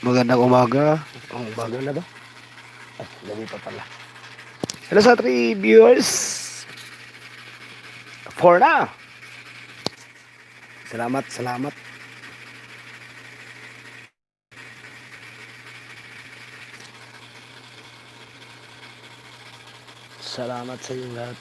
Magandang umaga. Oh, umaga na ba? Ay, gabi pa pala. Hello sa three viewers. Four na. Salamat, salamat. Salamat sa inyong lahat.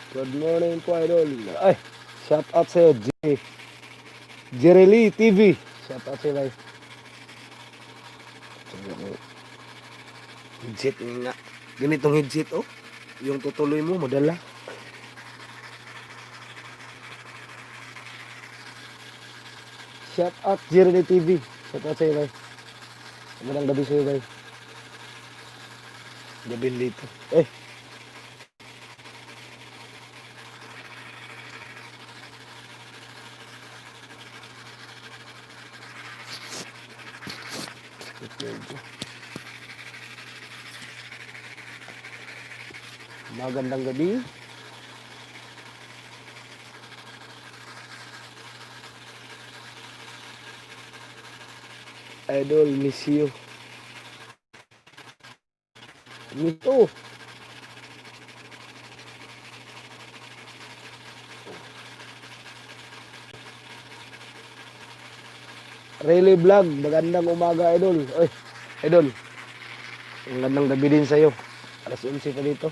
Good morning po, idol. Ay, shout out sa'yo, J. Jerry Lee TV. Shout out sa'yo, bye. Headset nga. Ganitong headset, oh. Yung tutuloy mo, madala. Shout out, Jerry Lee TV. Shout out sa'yo, bye. Magandang gabi sa'yo, bye. Gabi dito. Eh. Magandang gabi. Idol, miss you. Miss you. Really Vlog, magandang umaga, idol. Oy, idol. Ang gandang gabi din sa'yo. Alas 11 pa dito.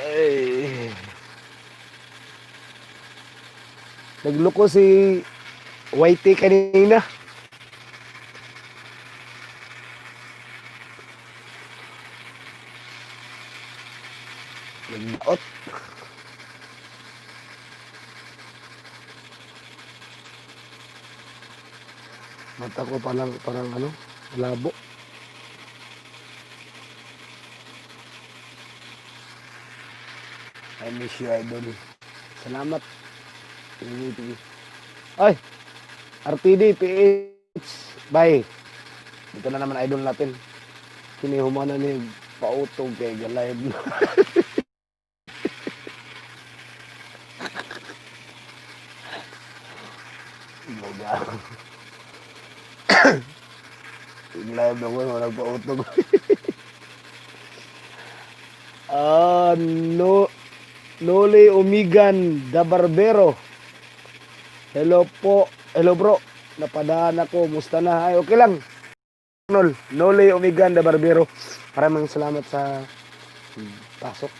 Ay. Nagloko si YT kanina. Nagbaot. Mata ko parang, parang ano, labo. I miss you, idol. Salamat. Sige, sige. Ay! RTD, PH. Bye. Dito na naman idol natin. Kinihumana ni pautog kay live na. Boga. Live na ko, walang pautog. Ah, no, Noli Umigan da Barbero. Hello po. Hello, bro. Napadaan ako. Musta na? Ay, okay lang. Nol. Noli Umigan da Barbero. Maraming salamat sa pasok.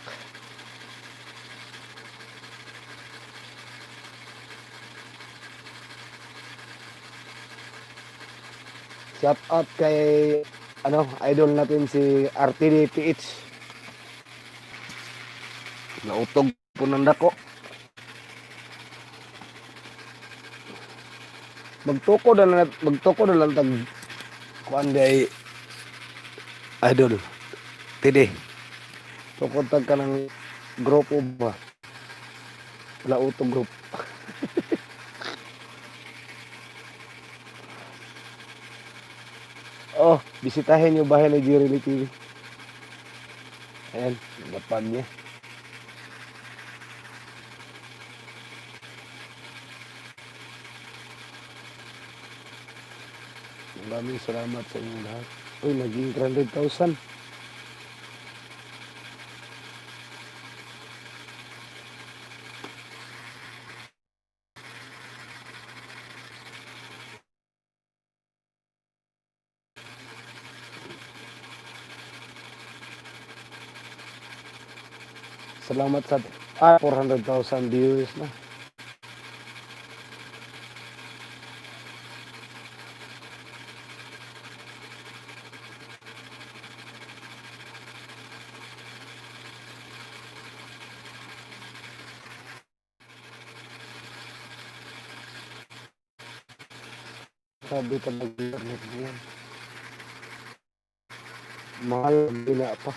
Shout out kay ano, idol natin si RTD PH. Nautog po ng dako. Magtuko na lang tag kuan day, idol. TD. Tukod tag ka ng grupo ba? Wala utog group. Oh, bisitahin yung bahay ni Jerry Lee TV. Ayan, lapag niya. Maraming salamat sa inyong lahat. Uy, naging 300,000. Salamat sa 400,000 viewers na. Sabi talaga internet yan. Mahal na pa.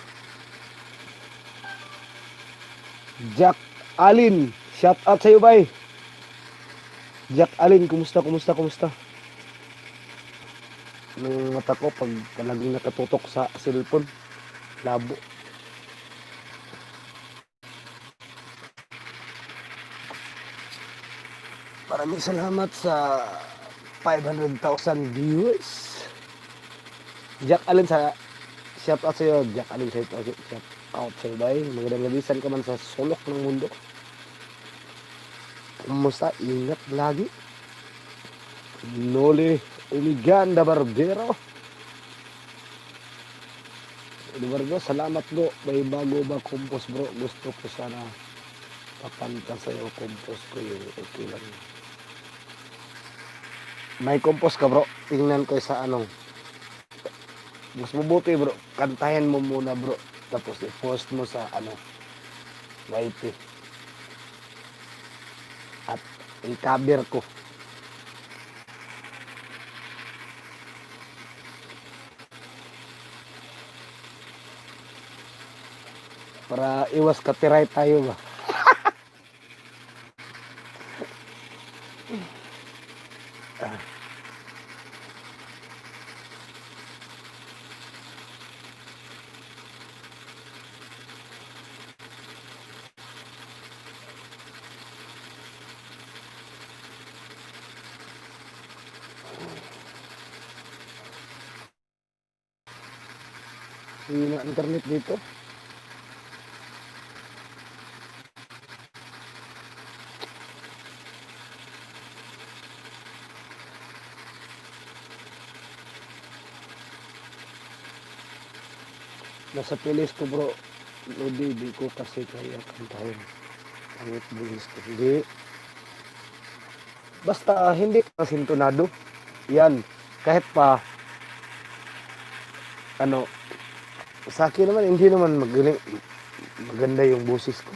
Jack Alin, shout out sa'yo, bay. Jack Alin, kumusta, kumusta, kumusta? Nung mata ko, pag talagang nakatutok sa cellphone, labo. Maraming salamat sa 500,000 viewers. Jack Allen sa shout out sa'yo, Jack Allen, shout out sa'yo, bay. Magandang gabi, saan ka man sa sulok ng mundo. Kumusta? Ingat lagi. Nole Umiganda Barbero. Barbero, salamat go. May bago ba compose, bro? Gusto ko sana papanta sa'yo. Compose ko yung okay lang. May compose ka, bro? Tingnan ko sa anong. Mas mabuti, bro. Kantahin mo muna, bro. Tapos i-post mo sa ano, YT. At i-cover ko. Para iwas copyright tayo ba? Ah. Yung internet dito. Nasa playlist ko, bro. Lodi, di ko kasi kaya kantahin. Pangit boses ko. Hindi. Basta hindi ka sintonado. Yan. Kahit pa ano, sa akin naman, hindi naman magaling, maganda yung boses ko.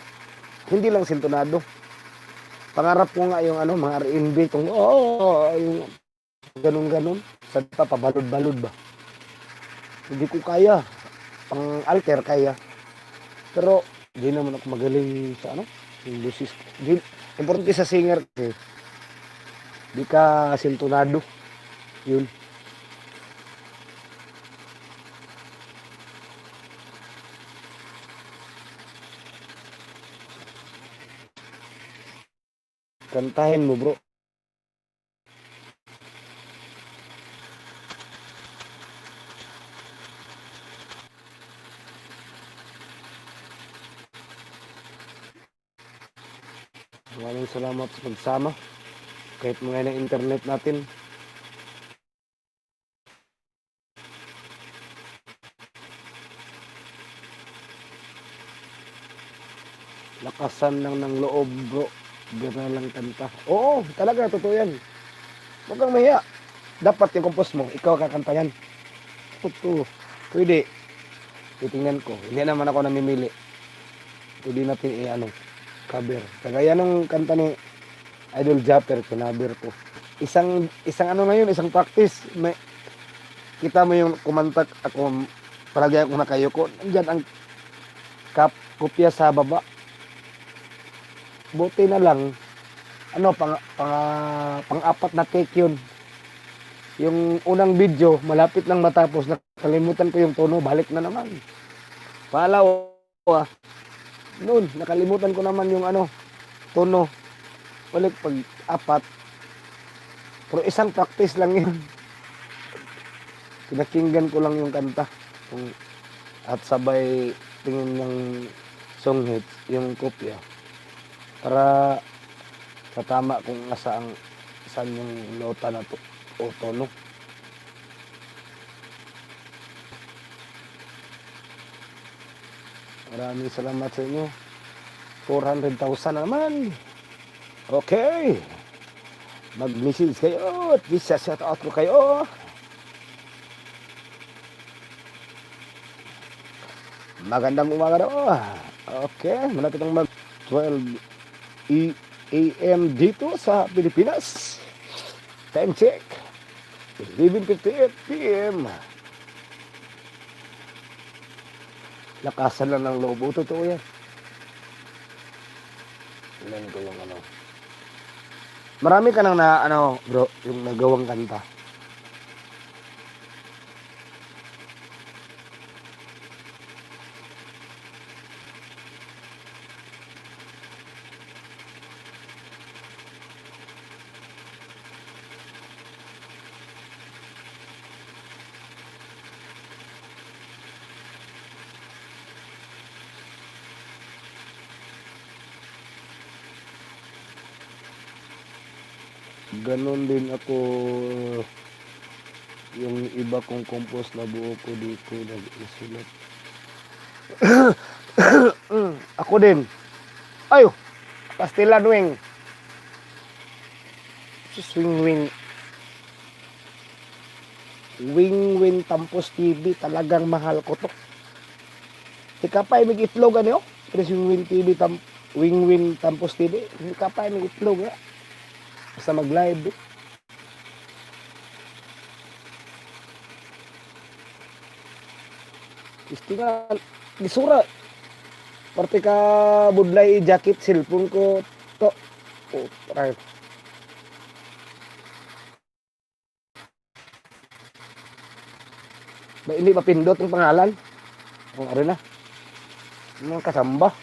Hindi lang sintonado. Pangarap ko nga yung ano, mga R&B, kung oh, yung ganun-ganun. Sa pa, pabalod-balod ba? Hindi ko kaya. Pang alter kaya. Pero hindi naman ako magaling sa ano, yung boses ko. Di, importante sa singer kasi, di ka sintonado. Yun. Kantahin mo, bro. Maraming salamat sa pagsama. Kahit mga ng internet natin. Lakasan lang ng loob, bro. Bira lang kanta. Oo, talaga, totoo yan. Huwag kang mahiya. Dapat yung compose mo, ikaw kakanta yan. Totoo. Pwede. Titingnan ko. Hindi naman ako namimili. Pwede natin i-ano, cover. Kagaya nung kanta ni Idol Japper, kinaber ko. Isang, isang ano na yun, isang practice. May, kita mo yung kumanta ako, palagi akong nakayuko. Nandyan ang kopya sa baba. Buti na lang, ano, pang-apat na take yun. Yung unang video, malapit lang matapos, nakalimutan ko yung tono, balik na naman. Pangalawa, noon, nakalimutan ko naman yung ano, tono. Balik pag apat. Pero isang practice lang yun. Pinakinggan ko lang yung kanta. Kung, at sabay tingin ng song hits, yung kopya. Para tatama kung nasa ang saan yung nota na to o tono. Maraming salamat sa inyo. 400,000 na naman. Okay. Mag-message kayo at shout out ko kayo. Magandang umaga daw. Okay, malapit ang mag 12 AM dito sa Pilipinas. Time check. 11:58 PM. Lakasan lang ng loob. Oo, totoo yan. Tingnan ko yung ano. Marami ka nang na, ano, bro, yung nagawang kanta. Ganon din ako, yung iba kong compose na buo ko, di ko nag-isulat. Ako din. Ayo, pastilan, wing. Swing wing. Wing Wing Tampos TV, talagang mahal ko to. Ika pa mig itlog ano? Pero si Wing Wing TV Tam Wing Wing Tampos TV, hindi ka pa mig itlog eh. Basta mag-live, eh. Isti nga, gisura. Parte ka budlay jacket, cellphone ko to. Oh, right. Ba, hindi mapindot ang pangalan. Ang ano na. Mga kasamba.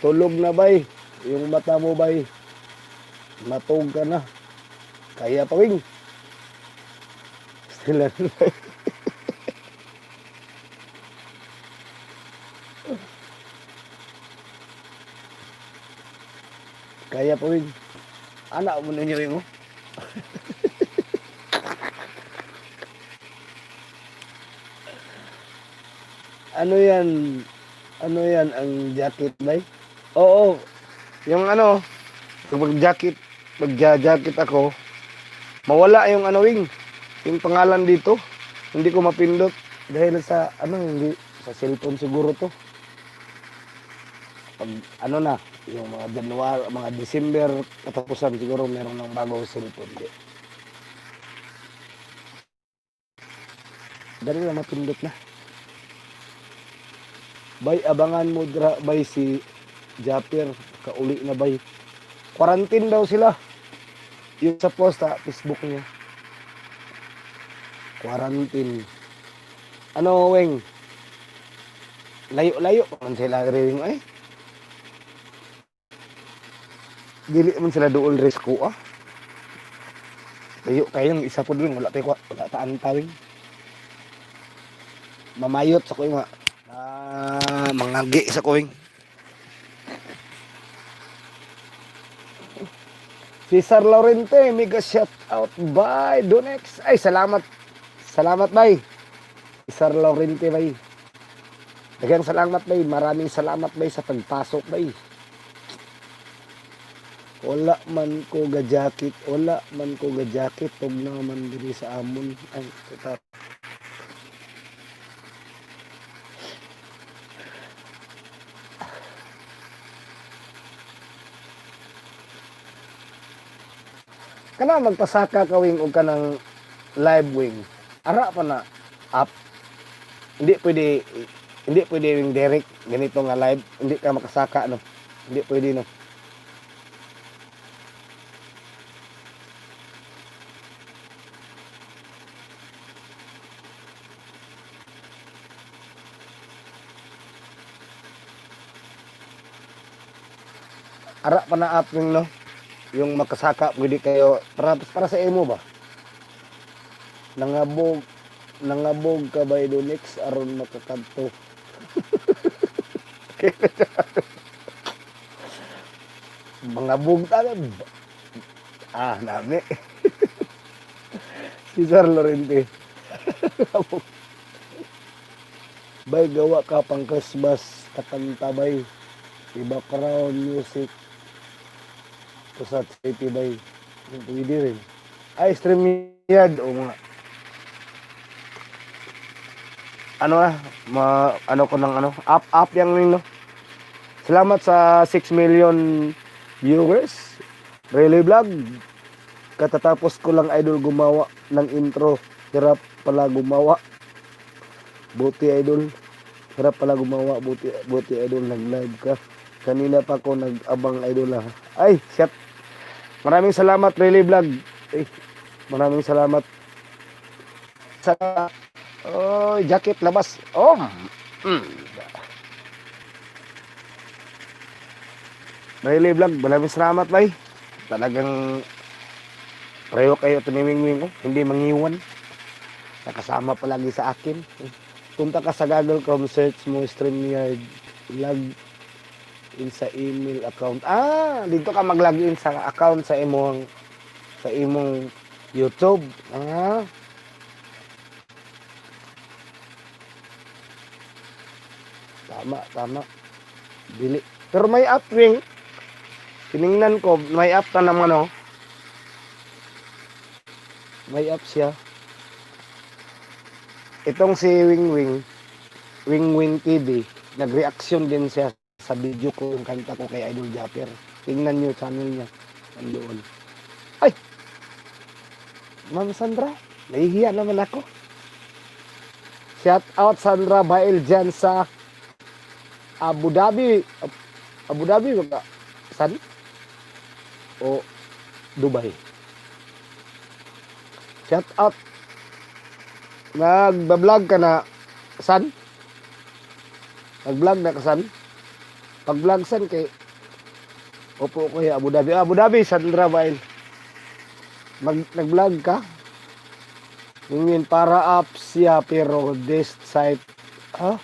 Tulog na, bay. Yung mata mo, bay. Matog ka na. Kaya pa, wing. Sila na. Kaya pa, wing. Anak mo ninyo yung, oh. Ano yan? Ano yan? Ang jacket, bay? Oo. Yung ano, pag mag-jacket, magja-jacket ako, mawala yung ano, wing. Yung pangalan dito. Hindi ko mapindot. Dahil sa, ano, hindi, sa cellphone siguro to. Pag, ano na, yung mga January, mga December, katapusan siguro meron ng bagong cellphone. Di. Dali lang mapindot na. Bay, abangan mo dra, bay, si Japper, kauli na, bay. Quarantine daw sila. Yung sa post, ha, Facebook niya. Quarantine. Ano, Weng? Layo-layo pa man sila rin, eh. Dili man sila dool risko, ah. Layo kayong isa po doon, wala tayo, wala ta antawing. Mamayot sa ko yung mga, ah, mangagi sa kuwing. Cesar Laurente, mega shout out by Donex. Ay, salamat. Salamat, bay. Cesar Laurente, bay. Daghang salamat, bay. Maraming salamat, bay, sa pagpasok, bay. Wala man ko ga jacket, wala man ko ga jacket, tug na man diri sa amon. Ay, kita. Kana magpasaka ka, wing, og kanang live, wing. Ara pa na app. Hindi pwede yung direct ganito nga live, hindi ka makasaka, no. Hindi pwede, no. Ara pa na app, wing, no. Yung makasaka pwede kayo para sa imo ba? Nangabog nangabog ka ba Donex aron makakadto? Mangabog ta. Ah, nami. Cesar Lorente. Bay, gawa ka pang Christmas kakanta, bay. Iba crown music to sa city, bay. Pwede rin. Ay, StreamYard o mga ano ah, ma, ano ko ng ano, up up yang no. Salamat sa 6 million viewers. Really Vlog. Katatapos ko lang, idol, gumawa ng intro. Hirap pala gumawa. Buti, idol. Hirap pala gumawa. Buti, buti, idol, nag-live ka. Kanina pa ako nag-abang, idol, ah. Ay, shit. Maraming salamat, Really Vlog. Eh, maraming salamat. Sa Oh, jacket labas. Oh. Really Vlog, maraming salamat, bay. Talagang pareho kayo tunimingwing ko. Hindi mangiwan. Nakasama palagi sa akin. Punta ka sa Google Chrome, search mo StreamYard, log in sa email account. Ah, dito ka mag-login sa account sa imong YouTube. Ah. Tama, tama. Dili. Pero may app ring. Tiningnan ko, may app na naman, oh. May app siya. Itong si Wing Wing, Wing Wing TV, nag-reaction din siya sa video ko, yung kanta ko kay Idol Japper. Tingnan niyo channel niya. Nandoon. Ay! Ma'am Sandra, nahihiya naman ako. Shout out Sandra Bail dyan sa Abu Dhabi. Abu Dhabi ba? San? O Dubai. Shout out. Nagba-vlog ka na, san? Nag-vlog na ka, san? Pag-vlog, san, kay Opo ko Abu Dhabi. Ah, Abu Dhabi, Sandra Bail. Nag-vlog ka? Ngin para apps siya pero this site, ha?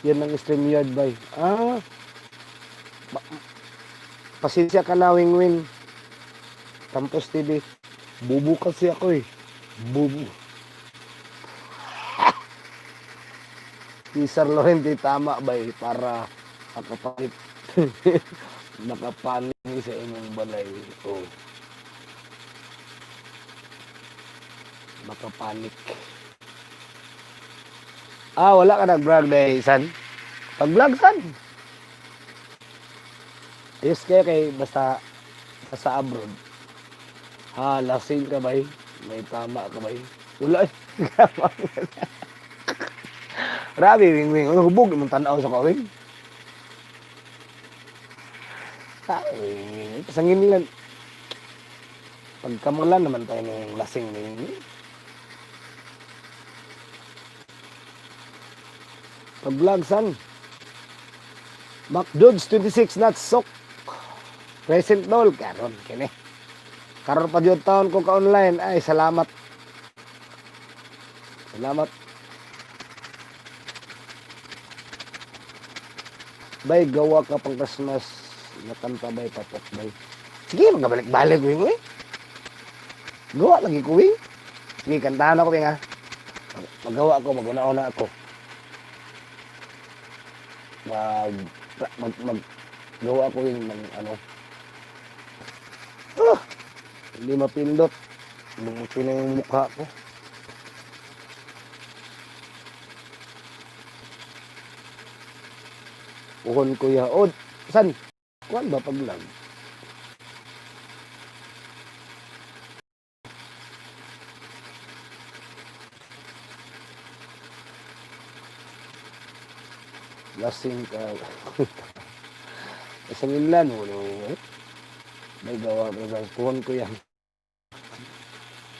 Yan ang StreamYard bay. Ah. Pasensya ka na, Wing Wing. Campus TV. Bubu kasi ako eh. Bubu. Si Sir Lorente, tama ba eh, para makapalit makapanik sa imong balay. Oh. Makapanik. Ah, wala ka nag-vlog dahil, san? Pag-vlog, san? Ayos kayo kay basta basta abroad. Ha, lasing ka ba eh? May tama ka ba eh? Wala eh. Grabe, Wing Wing. Ano, hubog imong tanaw sa kawing. Ay, Wing Wing. Pasangin lang. Pagkamulan naman tayo ng lasing ni Wing Wing. Pag-vlog, san? MacDudes 26 not sok. Present dol. Karon, kini. Karon pa jud taon ko ka-online. Ay, salamat. Salamat. Bay, gawa ka pang Christmas. Nakanta bay, papok bay. Sige, magkabalik-balik, Wing, wing. Gawa lagi ko, Wing. Sige, kantahan ako, Wing, ha. Magawa ako, maguna-una ako. Mag, mag, mag, gawa ako, Wing, mag, ano. Ah, hindi mapindot. Lumuti na yung mukha ko. Uhon, kuya. O, san? Kuan ba pag-vlog? Lasing ka. Isang inlan, wala. May gawa ka sa kuhan ko yan.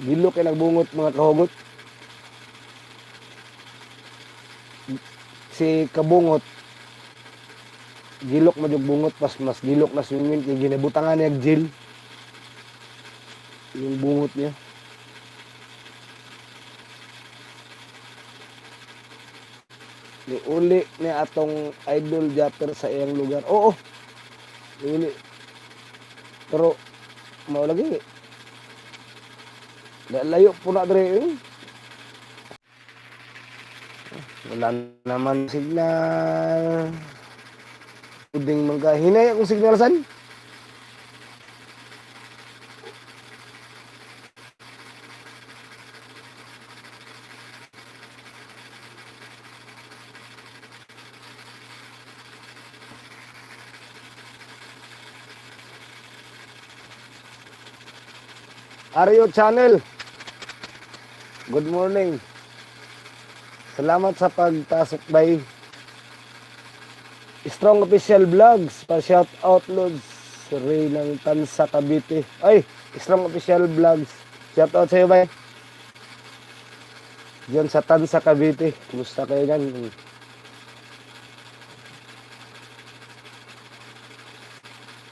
Gilo kay nagbungot, mga kahugot. Si Kabungot, gilok man yung bungot, mas mas gilok na swingin kay ginabutangan niya gel. Yung bungot niya. Ni uli ni atong Idol Japper sa iyang lugar. Oo. Uli. Pero mao lagi. Layo po na dre eh. Wala naman signal. Puding mangka hinay akong signal, san. Aryo Channel. Good morning. Salamat sa pagpasok, bay. Strong Official Vlogs, pa shout out, Lods. Ray ng Tansa, Cavite. Ay, Strong Official Vlogs. Shout out sa iyo, bay. Diyan sa Tansa, Cavite. Kumusta kayo dyan?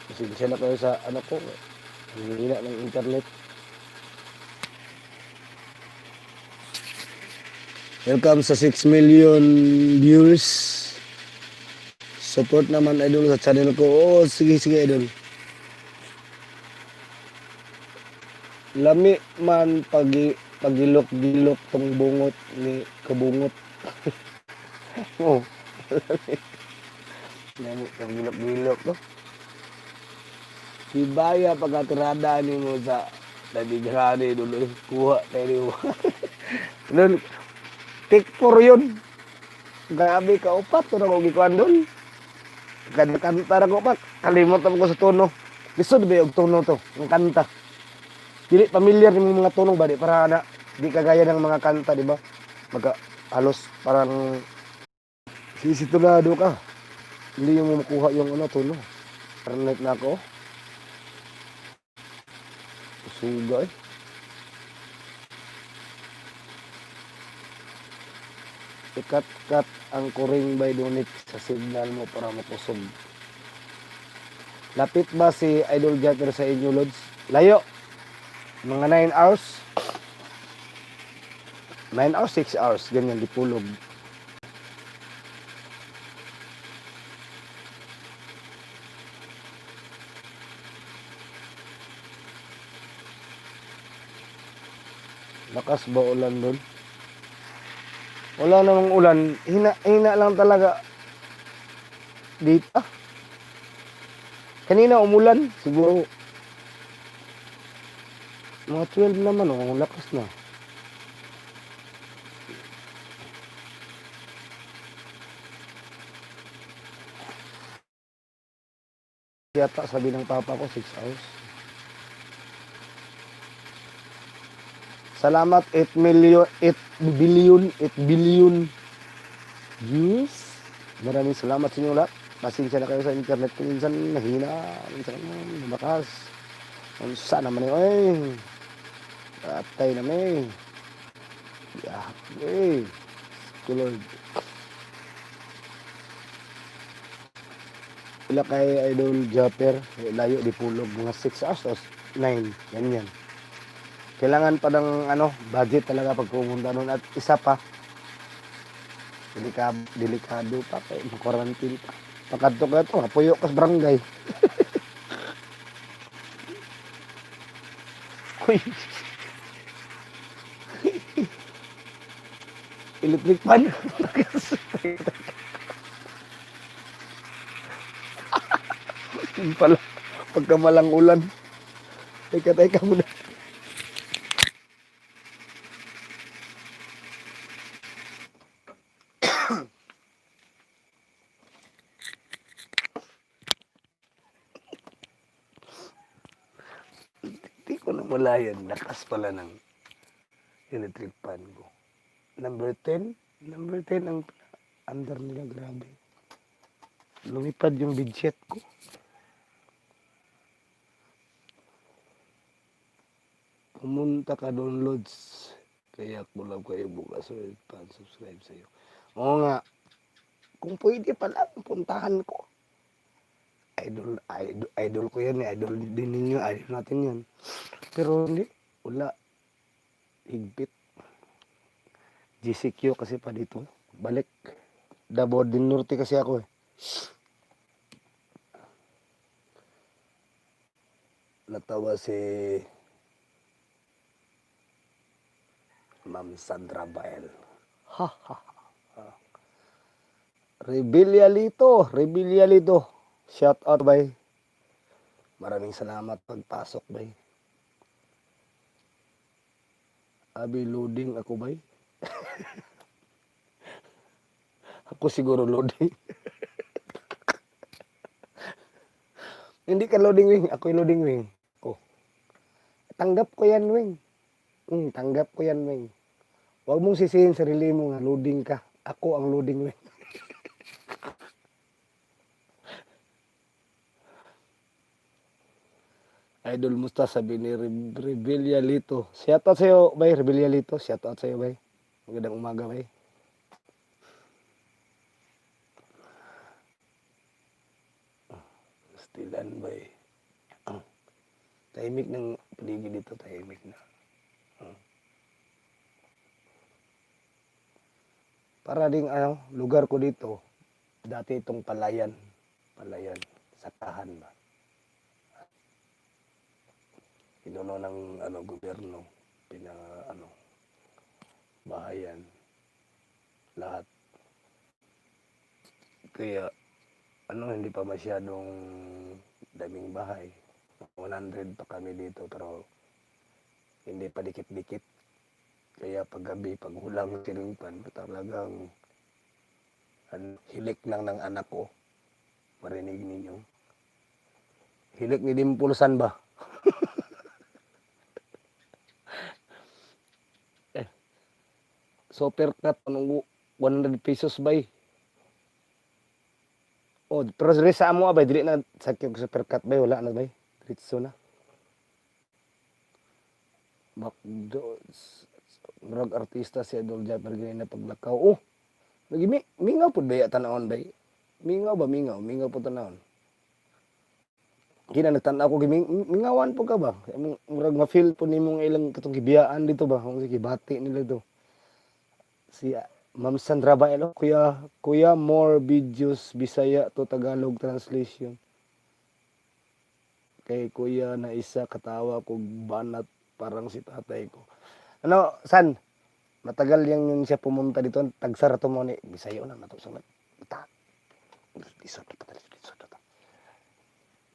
Pasensya na kayo sa ano ko. Ang hina ng internet. Welcome sa 6 million viewers. Support naman, idol, sa channel ko. Oo, sige, sige, idol. Lami man pagi pagilok-gilok tong bungot ni kabungot. Oh. Lami. Lami pagilok-gilok to. Hibaya pagkatirada nimo sa nabigani dulo kuha tayo nimo. Lol, take four yun. Grabe ka, upat to na ko gikuan dol. Kada kanta ra ko pa, kalimot ko sa tono. Lisod ba og tono to, ang kanta. Dili familiar yung mga tono ba di para na di kagaya ng mga kanta, di ba? Magka halos parang sisiturado ka. Hindi yung makuha yung ano tono. Internet na ako. Suga eh. I-cut-cut ang kuring by donate sa signal mo para makusog. Lapit ba si Idol Jacker sa inyo, Lods? Layo. Mga 9 hours. 9 hours, 6 hours. Ganyan, Dipolog. Lakas ba ulan doon? Wala namang ulan. Hina, hina lang talaga dito. Kanina umulan. Siguro mga 12 naman, oh. Lakas na. Yata sabi ng papa ko, 6 hours. Salamat 8 million, 8 billion, 8 billion views. Maraming salamat sa inyo lahat. Pasensya na kayo sa internet ko. Minsan mahina, minsan malakas. Unsa naman yun, eh. Atay na may. Yeah, eh. Lord. Ila kay Idol Japper, eh, layo Dipolog, mga 6 hours o 9, ganyan. Kailangan pa ng ano, budget talaga pag pumunta noon at isa pa, delikado, delikado pa kay quarantine pa. Pakadto ka to, puyo ka sa barangay. Uy. Electric fan. Yun pala, pagka malang ulan. Teka, teka muna. Hindi ko namalayan. Lakas pala ng electric fan ko. Number 10? Number 10 ang under nila. Grabe. Lumipad yung bedsheet ko. Pumunta ka doon, Lods. Kaya collab kayo bukas. So, pan-subscribe sa'yo. Oo nga. Kung pwede pala, puntahan ko. Idol, idol, idol ko yan eh. Idol din ninyo. Idol natin yan. Pero hindi. Wala. Higpit. GCQ kasi pa dito. Balik. Davao del Norte kasi ako eh. Natawa si Ma'am Sandra Bael. Ha ha ha. Rebellialito, Rebellialito. Shout out, bay. Maraming salamat pagpasok, bay. Abi loading ako, bay. Ako siguro loading. Hindi ka loading, wing. Ako yung loading, wing. Oh. Tanggap ko yan, wing. Tanggap ko yan, wing. Huwag mong sisihin sarili mo nga loading ka. Ako ang loading, we. Idol, musta, sabi ni Rebilla Lito. Shout out sa'yo, bay, Rebilla Lito. Shout out sa'yo, bay. Magandang umaga, bay. Stilan, bay. Tahimik ng paligid dito, tahimik na. Para ding ano, lugar ko dito, dati itong palayan. Palayan, sakahan ba? Inuno ng ano, gobyerno, pina ano, bahayan, lahat. Kaya ano, hindi pa masyadong daming bahay. 100 pa kami dito pero hindi pa dikit-dikit. Kaya pag gabi, pag hulang ceiling fan, talagang ano, hilik lang ng anak ko. Marinig ninyo. Hilik ni Dimpulsan ba? Eh, super cut anong 100 pesos, bay. Oh, pero diri sa amo, bay, dili na sa super cut, bay, wala na, bay. Diretso na. McDo, murag artista si Idol Japper gani na paglakaw. Oh, lagi mi mingaw pud ba tan-awon, bay? Mingaw ba, mingaw, mingaw pud tan-awon. Kina nagtan-aw ko mingawan po ka ba? Murag ma-feel po nimong ilang katong gibiyaan dito ba? Kung sige bati nila do. Si Ma'am Sandra Baelo, "Kuya, kuya, more videos Bisaya to Tagalog translation." Kay kuya na isa katawa ko banat parang si tatay ko. Ano, San? Matagal yang yun siya pumunta dito, tagsara to mo ni Bisaya na nato sa ta. Lisod pa lisod ta.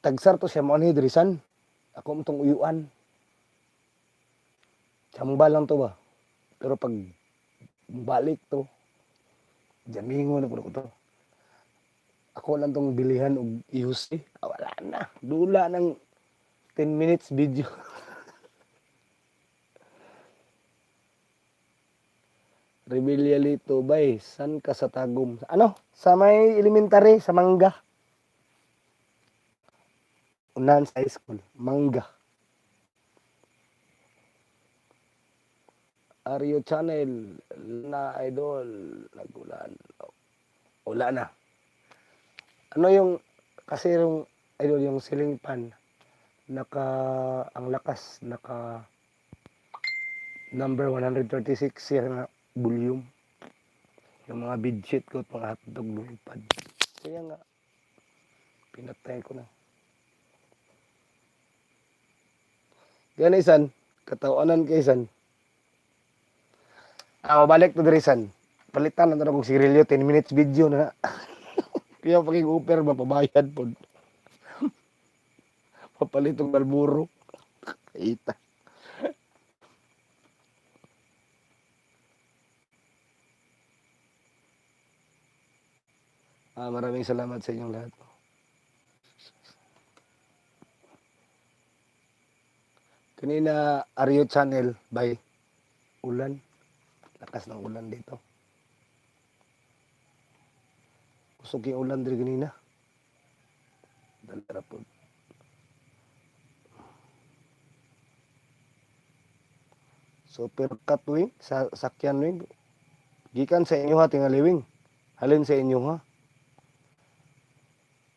Tagsar to siya mo ni diri, San. Ako mo tong uyuan. Chamba lang to ba? Pero pag balik to, jamingo na pud ko to. Ako lang tong bilihan og ihusi. Ah, wala na. Dula ng 10 minutes video. Rebilla Lito, bay, san ka sa Tagum? Ano? Sa may elementary, sa Mangga. Unahan sa high school, Mangga. Aryo Channel, na idol, nagulan. Wala na. Ano yung, kasi yung, idol, yung ceiling fan, naka, ang lakas, naka, number 136 siya na volume. Yung mga bedsheet ko at mga hotdog lumipad. Kaya nga, pinatay ko na. Gani san, katawanan kay san. Ah, balik to diri, san. Palitan na to kong sigarilyo, 10 minutes video na. Kaya paging offer ba, pabayad po. Papalit og Marlboro. Kaita. Ah, maraming salamat sa inyong lahat. Kanina, Aryo Channel, by ulan. Lakas ng ulan dito. Kusog yung ulan diri kanina. Dala po. Super cut wing, sa sakyan wing. Gikan sa inyo ha, tingali wing. Halin sa inyo ha.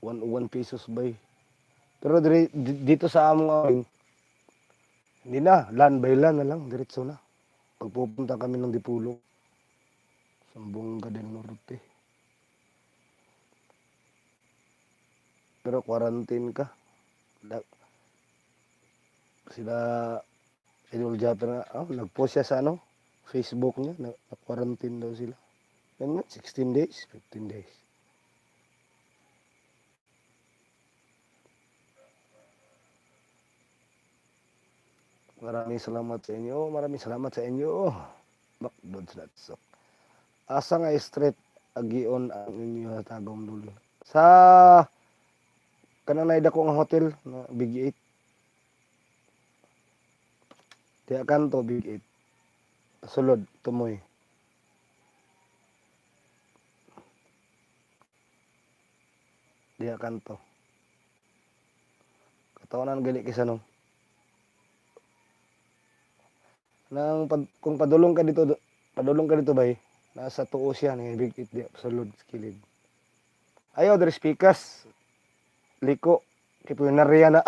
101 pesos, bay. Pero diri, dito sa among wing, hindi na, land by land na lang, diretso na. Pagpupunta kami ng Dipulog, Zamboanga del Norte. Pero quarantine ka. Sila Idol Japper nga, oh, nag-post siya sa ano, Facebook niya, na quarantine daw sila. Yan nga, 16 days, 15 days. Maraming salamat sa inyo. Maraming salamat sa inyo. Bakdod sa. Asa nga street agion ang inyo Tagum dulo? Sa kanang naida ko nga hotel na Big 8. Diya kanto Big 8. Pasulod, tumoy. Diha kanto. Katawanan gali kaysa no. Nang pag, kung padulong ka dito bay, nasa tuo siya ni Big It diha pasulod sa kilid. Ayaw diri pikas. Liko kay punerya na.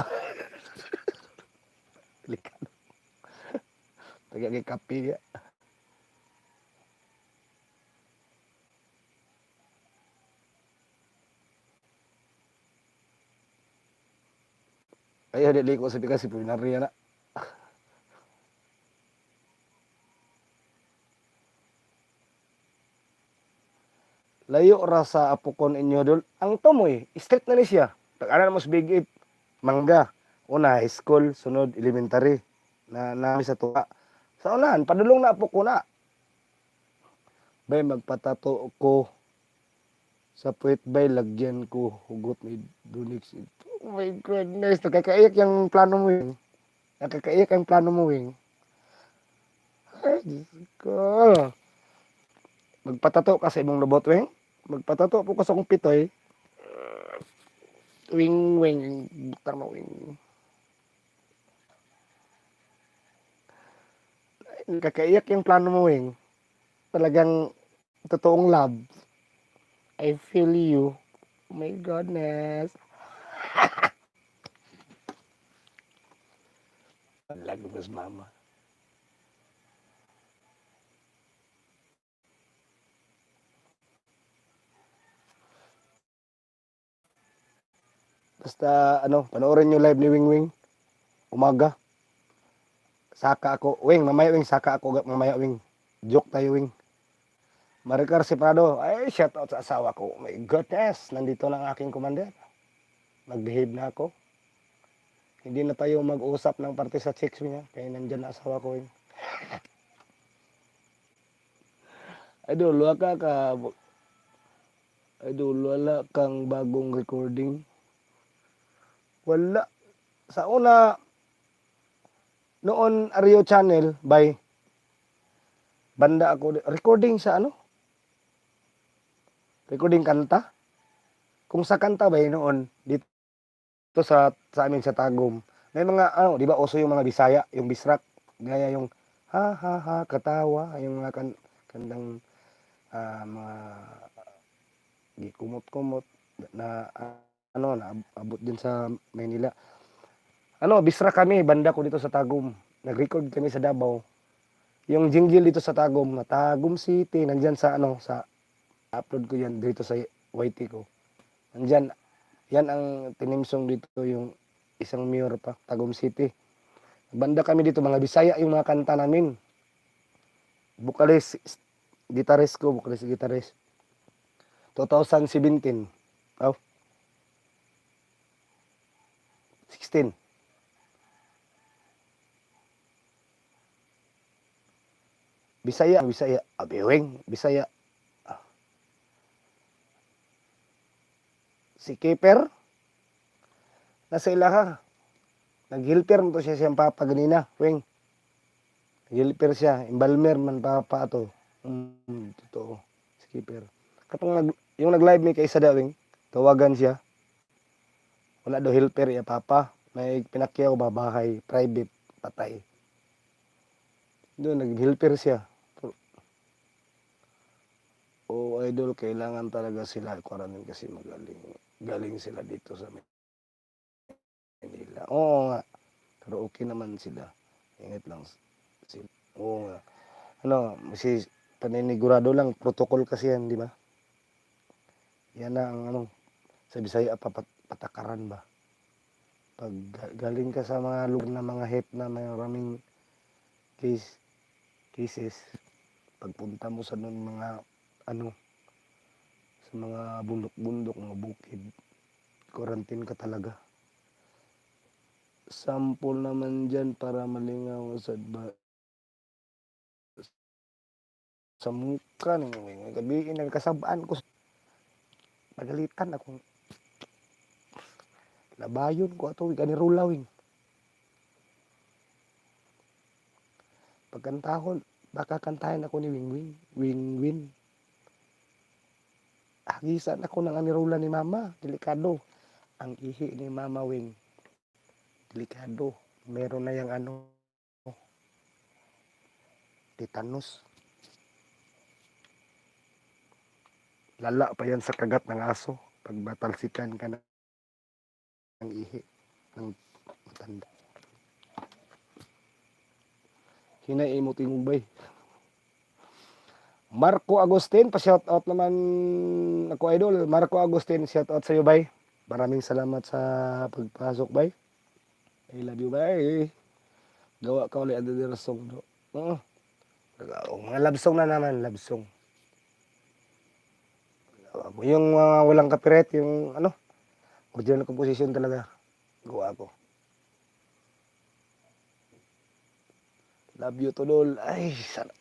Delikado. Taga kay kape diha. Ayaw di liko sa pikas, punerya na. Layo ra sa Apokon inyo dol. Ang Tumoy, street na ni siya. Pag-aral mo sa Big Eight, Mangga. Una, high school, sunod, elementary. Na nami sa tuwa. Sa unahan, padulong na Apokon na. Bay, magpatato ko sa puwet bay, lagyan ko hugot ni Dunix. Oh my goodness, nakakaiyak yung plano mo yun. Nakakaiyak ang plano mo, Wing. Ay, Diyos ko. Magpatato ka sa imong lubot, Wing. Magpatato po ko sa akong pitoy. Wing, wing. Butang mo, wing. Ay, nakakaiyak yung plano mo, Wing. Talagang totoong love. I feel you. Oh my goodness. Lagos, mama. Basta ano, panoorin nyo live ni Wing Wing. Umaga. Saka ako. Wing, mamaya Wing, saka ako. Mamaya Wing. Joke tayo, Wing. Maricar Seprado, ay, shout out sa asawa ko. Oh my goodness, nandito na ang aking commander. Mag-behave na ako. Hindi na tayo mag-usap ng parte sa chicks niya. Kaya nandyan na asawa ko. Wing. Idol, wala ka ka. Idol, wala kang bagong recording. Wala. Sa una, noon Ario Channel, by banda ako, recording sa ano? Recording kanta? Kung sa kanta ba noon, dito sa amin sa Tagum, may mga, ano, di ba uso yung mga Bisaya, yung Bisrak, gaya yung ha ha ha, katawa, yung mga kantang mga gikumot-kumot na ano, na abot din sa Maynila. Ano, Bisra kami, banda ko dito sa Tagum. Nag-record kami sa Davao. Yung jingle dito sa Tagum, na Tagum City, nandyan sa ano, sa upload ko yan dito sa YT ko. Nandyan, yan ang tinimsong dito, yung isang mayor pa, Tagum City. Banda kami dito, mga Bisaya yung mga kanta namin. Vocalist, guitarist ko, vocalist, guitarist. 2017. Oh. 16. Bisaya, Bisaya. Abiwing, Bisaya. Si Keeper, nasa ilaha. Nag-helper mo to siya siyang papa ganina, wing. Nag-helper siya, embalmer man papa ato. Totoo. Si Keeper. Katong yung nag-live mi kay isa daw, wing, tawagan siya. Wala daw helper iya papa. May pinakyaw ba bahay, private, patay. Doon, nag-helper siya. Oh, idol, kailangan talaga sila quarantine kasi magaling. Galing sila dito sa Manila. Oo nga. Pero okay naman sila. Ingat lang sila. Oo nga. Ano, si paninigurado lang, protocol kasi yan, di ba? Yan na ang ano, sa Bisaya patakaran ba? Pag galing ka sa mga lugar na mga hep na may maraming cases, pagpunta mo sa nun mga ano, sa mga bundok-bundok, mga bukid, quarantine ka talaga. Sample naman dyan para malingaw sa ba sa mukha ninyo. Gabi nagkasabaan ko. Pagalitan akong labayon ko ato gani rulawing. Pagkantahon, Baka kantahin ako ni Wing Wing. Wing Wing. Hagisan ako ng anirula ni Mama. Delikado. Ang ihi ni Mama Wing. Delikado. Meron na yung ano, tetanus. Lala pa yan sa kagat ng aso. Pag matalsikan ka ng ihi ng matanda. Hinay mo tinubay. Marco Agustin, pa-shout out naman ako, idol. Marco Agustin, shout out sa iyo, bay. Maraming salamat sa pagpasok, bay. I love you, bay. Gawa ka ulit another song, bro. Oo. Mga love song na naman, love song. Yung mga walang copyright, yung ano, original composition talaga. Gawa ko. Love you to all. Ay, sarap.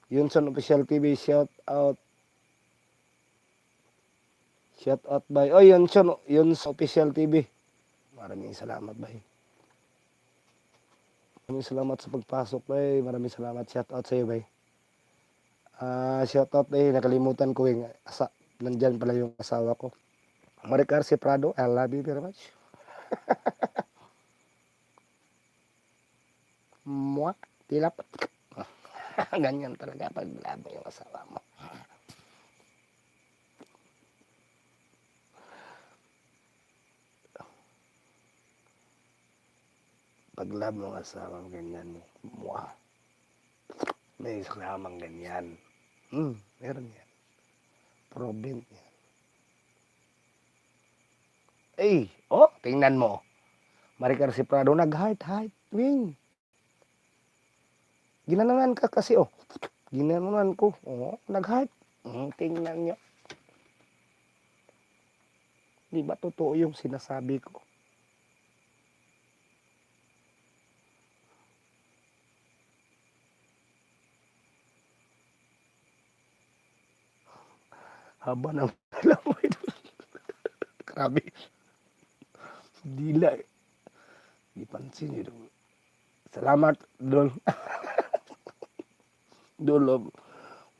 Yunson Official TV, shout out. Shout out by. Oh, Yunson, Yunson Official TV. Maraming salamat, bay. Maraming salamat sa pagpasok, bay. Maraming salamat. Shout out sa iyo, bay. Ah, shout out eh, nakalimutan ko yung asa, nandyan pala yung asawa ko. Maricar C. Prado, I love you very much. Mwah, tilap. Ganyan talaga pag love mo yung asawa mo. Pag love mo ang asawa mo, ganyan mo. Mwah. May kasamang ganyan. Meron yan. Proven yan. Ay, oh, tingnan mo. Maricar C. Prado, nag-heart, heart, wing. Ginanunan ka kasi, oh. Ginanunan ko. Oh, nag-heart. Tingnan niyo. Di ba totoo yung sinasabi ko? Haba ng dila mo ito. Grabe. Dila eh. Di pansin yun. Salamat, Dol. Dol, oh.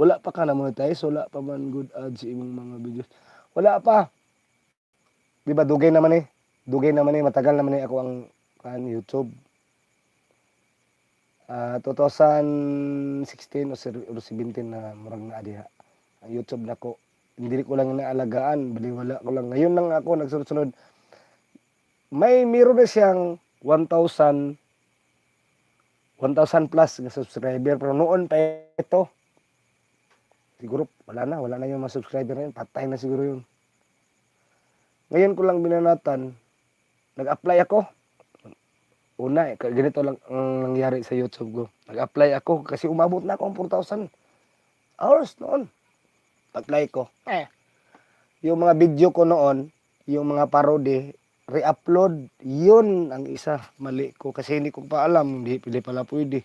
Wala pa ka na monetize, wala pa man good ads sa imong mga videos. Wala pa. Di ba dugay naman eh. Dugay naman eh, matagal naman eh ako ang kan YouTube. Ah, 2016 o 17 na murag na diha. Ang YouTube nako. Hindi ko lang naalagaan, baliwala ko lang. Ngayon lang ako nagsunod-sunod. May meron na siyang 1,000 1,000 plus nga subscriber pero noon pa ito. Siguro wala na yung mga subscriber na yun. Patay na siguro yun. Ngayon ko lang binanatan, nag-apply ako. Una, eh, ganito lang ang nangyari sa YouTube ko. Nag-apply ako kasi umabot na ako ang 4,000 hours noon. Pag-apply ko. Eh, yung mga video ko noon, yung mga parody, re-upload, yun ang isa mali ko kasi hindi ko pa alam, hindi pala pwede.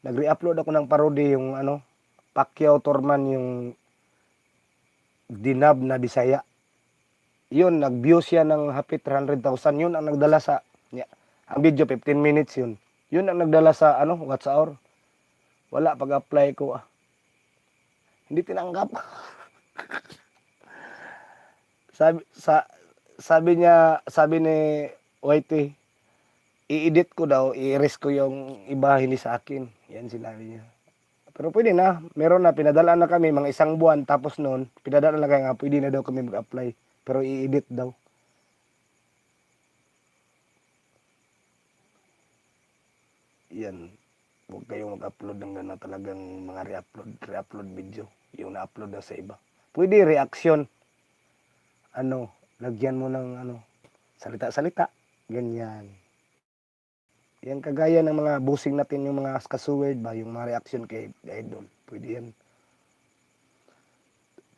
Nag-re-upload ako ng parody yung ano, Pacquiao Torman, yung dinab na Bisaya. Yun, nag-view siya ng happy 300,000. Yun ang nagdala sa, niya. Ang video, 15 minutes yun. Yun ang nagdala sa, ano, watch hour. Wala, pag-apply ko, ah. Hindi tinanggap. Sabi niya, sabi ni YT, i-edit ko daw, i-erase ko yung iba, hindi sa akin. Yan sinabi niya. Pero pwede na. Meron na, pinadala na kami mga isang buwan. Tapos noon, pinadala na kaya nga, pwede na daw kami mag-apply. Pero i-edit daw. Yan. Huwag kayong mag-upload ng gano'n talagang mga re-upload, re-upload video. Yung na-upload na sa iba. Pwede reaction. Ano, lagyan mo ng ano, salita-salita. Ganyan. Yan kagaya ng mga busing natin, yung mga kasuwerd ba, yung mga reaction kay Idol. Pwede yan.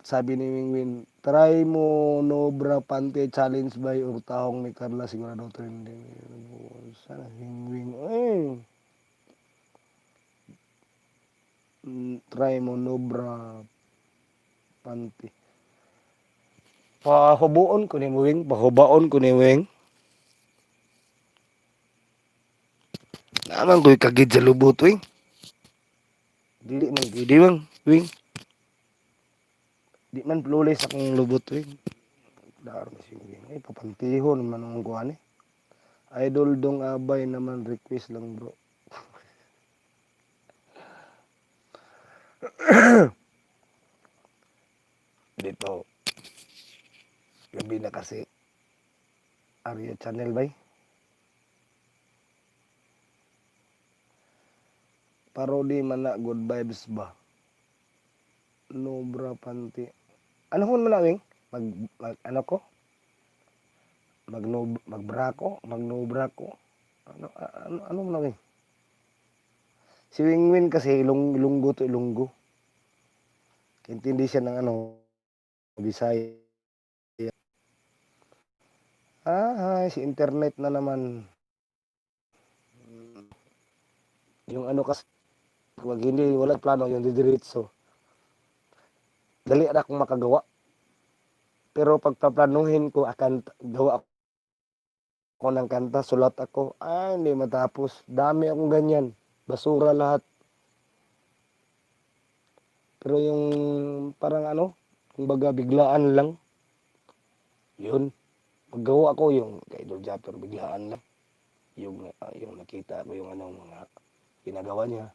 Sabi ni Wingwin, try mo no bra panty challenge by or tahong ni Carla, sigurado trending. Sana Wingwing. Ay. Try mo no bra panty. Pahubuon ko ni Wing, pahubaon ko ni Wing. Naa man ko'y kagid sa lubot, wing. Dili man pwede, wing. Wing. Di man flawless akong lubot, wing. Klaro si wing. Ay, papantihon man ang kuan eh. Idol Dong Abay naman, request lang, bro. Dito. Gabi na kasi. Arya Channel bay. Parody man na, good vibes ba? No bra panty. Ano kung man na, wing? Mag ano ko? Mag no, magbra ko? Mag no bra ko? Ano ano ano man na, wing? Si Wing Win kasi Ilonggo to, Ilonggo. Intindi siya ng ano, Bisaya. Ah, ay, si internet na naman. Yung ano kasi, wag hindi, wala plano, yung didiretso. Dali ra akong makagawa. Pero pagpaplanuhin ko, akan, gawa ako ng kanta, sulat ako, ay, hindi matapos. Dami akong ganyan. Basura lahat. Pero yung parang ano, kumbaga biglaan lang. Yun. Magawa ako yung kay Idol Japper, biglaan lang. Yung nakita ko yung ano, mga ginagawa niya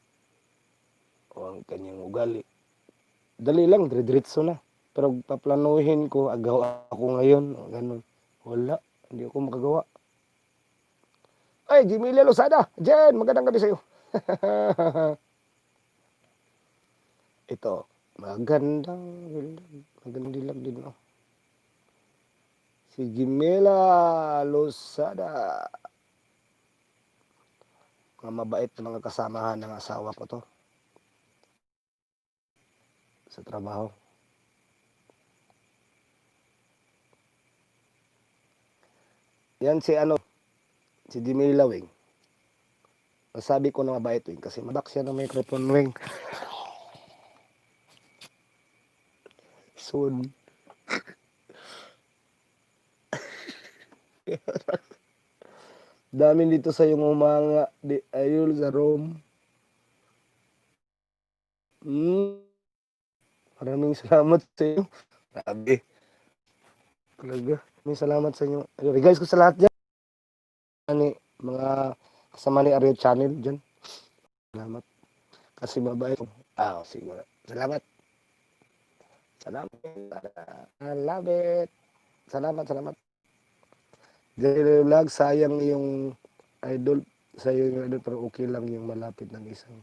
o ang kanyang ugali. Dali lang, dire-diretso na. Pero paplanuhin ko, agawa ako ngayon, o ganun. Wala, hindi ako makagawa. Ay, Jimmy Lozada! Jen, magandang gabi sa'yo. Ito, magandang magandang dilag din, no? Si Jimela Lozada. Mga mabait na mga kasamahan ng asawa ko to. Sa trabaho. Yan si ano, si Jimela Wing. Masabi ko na mabait, Wing, kasi madak siya ng microphone, Wing. Soon. Dami dito sa yung umanga di ayun sa room. Maraming salamat sa iyo. Grabe. Talaga. Maraming salamat sa inyo. Ayun, guys ko sa lahat dyan. Ani, mga kasama ni Ariel Channel dyan. Salamat. Kasi mabait. Ah, siguro. Salamat. Salamat. I love it. Salamat, salamat. Daily vlog, sayang yung idol. Sayang yung idol, pero okay lang yung malapit ng isang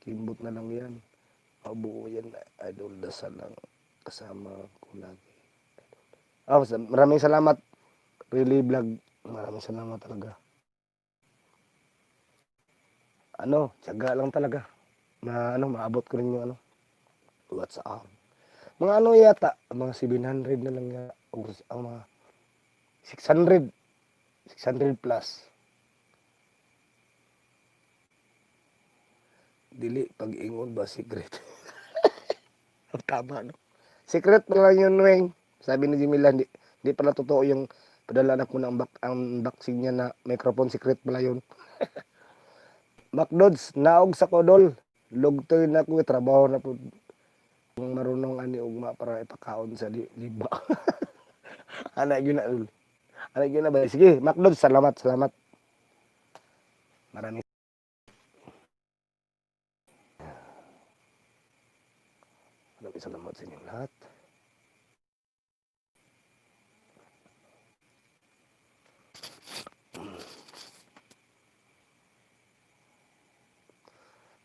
kimbot na lang yan. Mabuo yan, idol. Dasal lang. Kasama ko lagi. Ah, maraming salamat. Really vlog. Maraming salamat talaga. Ano, tiyaga lang talaga. Ma, ano, maabot ko rin yung ano, WhatsApp. Mga ano yata, mga 700 na lang yata. O, ang mga 600. 600 plus. Dili, pag-ingon ba, secret? Tama, no? Secret pa lang yun, Weng. Sabi ni Jimila, hindi pala totoo yung padala na ko ng unboxing niya na microphone, secret pala yun. McDonald's, naog sa kodol. Lugtoy na ko, trabaho na po. Kung marunong ani ugma para ipakaon sa liba. Ana gyud na. Ana gyud na ba? Sige, McDonald's, salamat, salamat. Maraming maraming salamat sa inyong lahat.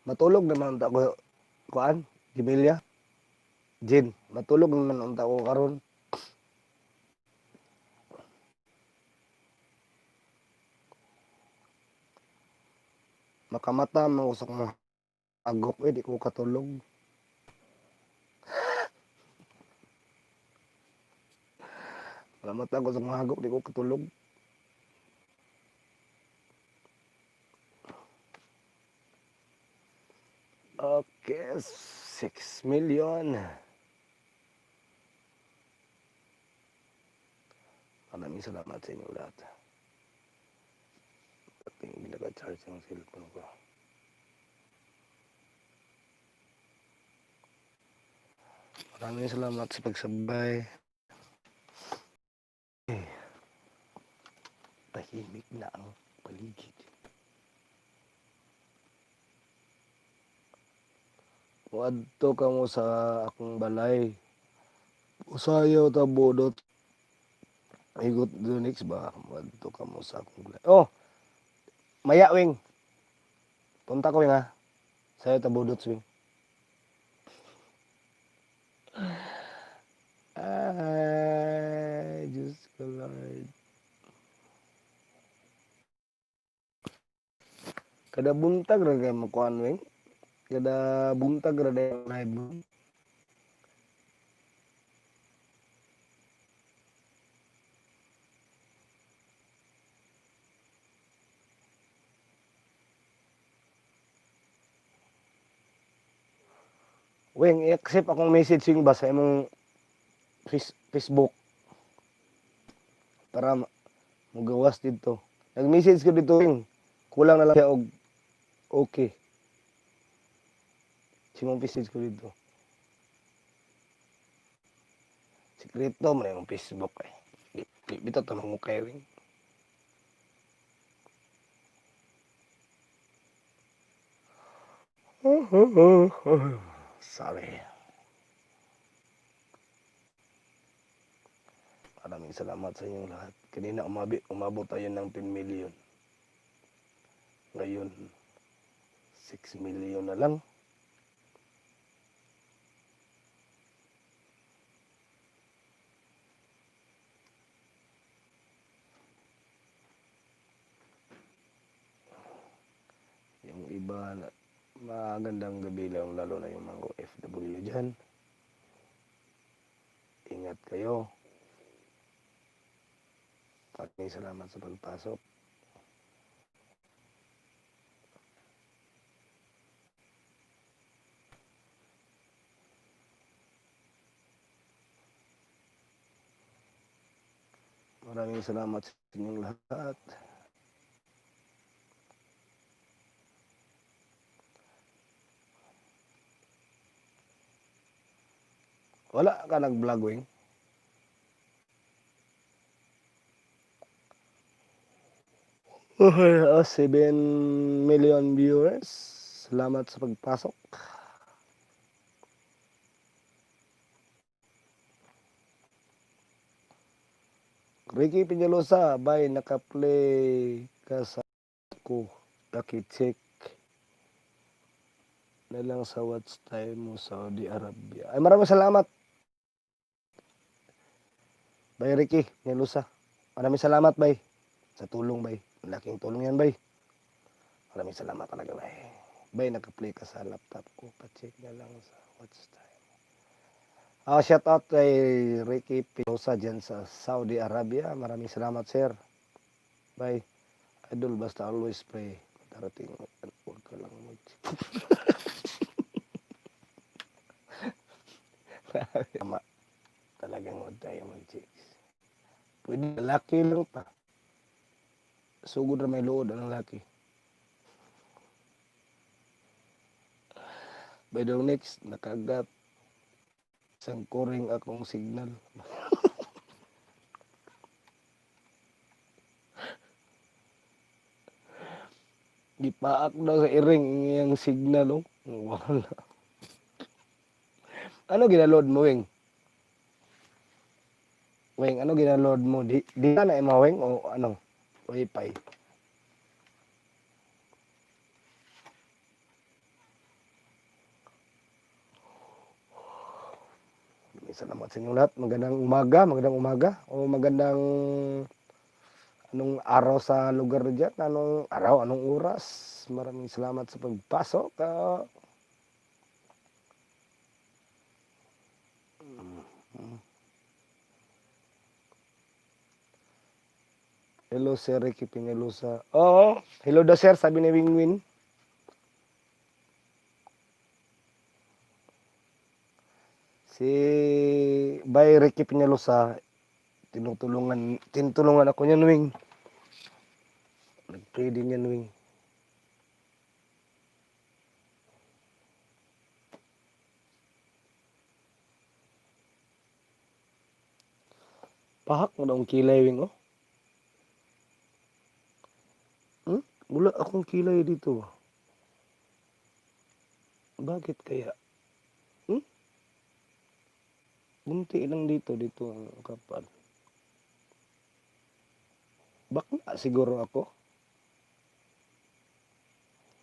Matulog naman unta ko, kuan, Jimilia. Jin, matulog naman unta ko karon. Makamata man ko sa akong agok eh, di ko katulog. Makamata ko sa akong hagok, di ko katulog. Okay, 6 million. Maraming salamat sa inyo lahat. Hindi naka-charge ang cellphone ko. Maraming salamat sa pagsabay. Eh, tahimik na ang paligid. Muadto ka mo sa akong balay. Usayaw ta budot. Igot Dunix ba? Muadto ka mo sa akong balay. Oh! Maya, Wing. Punta ko, Wing, ha? Sayo ta budot, Wing. Ay, Diyos ko, Lord. Kada buntag ra kay makuan, Wing. Kada buntag ra day live mo. Wing, i-accept akong message, Wing, ba sa imong Facebook para mugawas dito. Nag-message ko dito, Wing. Kulang na lang siya og okay. Sa imong message ko dito. Sikreto man imong Facebook eh. Di, di bitaw ta mangukay, Wing. Sorry. Maraming salamat sa inyong lahat. Kanina umabot tayo ng 10 million. Ngayon, 6 million na lang. Yung iba, magandang gabi lang, lalo na yung mga OFW dyan. Ingat kayo. Maraming salamat sa pagpasok. Maraming salamat sa inyong lahat. Wala ka nag-vlog, Wing? Oh, 7 million viewers. Salamat sa pagpasok. Ricky Peñalosa, bay, naka-play ka sa ko. Paki-check na lang sa watch time mo Saudi Arabia. Ay, maraming salamat. Bay Ricky Peñalosa. Maraming salamat, bay. Sa tulong, bay. Malaking tulong yan, bay. Maraming salamat talaga, bay. Bay, naka-play ka sa laptop ko. Pa-check na lang sa watch time. Ah, shout out kay Ricky Peñalosa dyan sa Saudi Arabia. Maraming salamat, sir. Bye. Idol, basta always pray. Darating, huwag ka lang mag. Tama. Talagang huwag tayo mag-chicks. Pwede, laki lang pa. Sugod na may luod ang laki. By the next, nakagat isang kuring akong signal. Gipaak daw sa iring iyang signal, oh. Wala. Ano ginaload mo, Wing? Wing, ano ginaload mo? Di na imo, Wing, o ano? Wi-Fi. Maraming salamat sa inyong lahat. Magandang umaga, magandang umaga. O magandang anong araw sa lugar dyan? Anong araw, anong oras? Maraming salamat sa pagpasok. Hello, Sir Ricky Peñalosa. Oo, hello daw, sir, sabi ni Wingwin. Si Bay Ricky Peñalosa, tinutulungan ako niyan, Wing. Nag-pray din yan, Wing. Pahak mo na akong kilay, Wing, oh. Wala akong kilay dito. Bakit kaya? Hmm? Munti lang dito, dito ang kapal. Bakla siguro ako.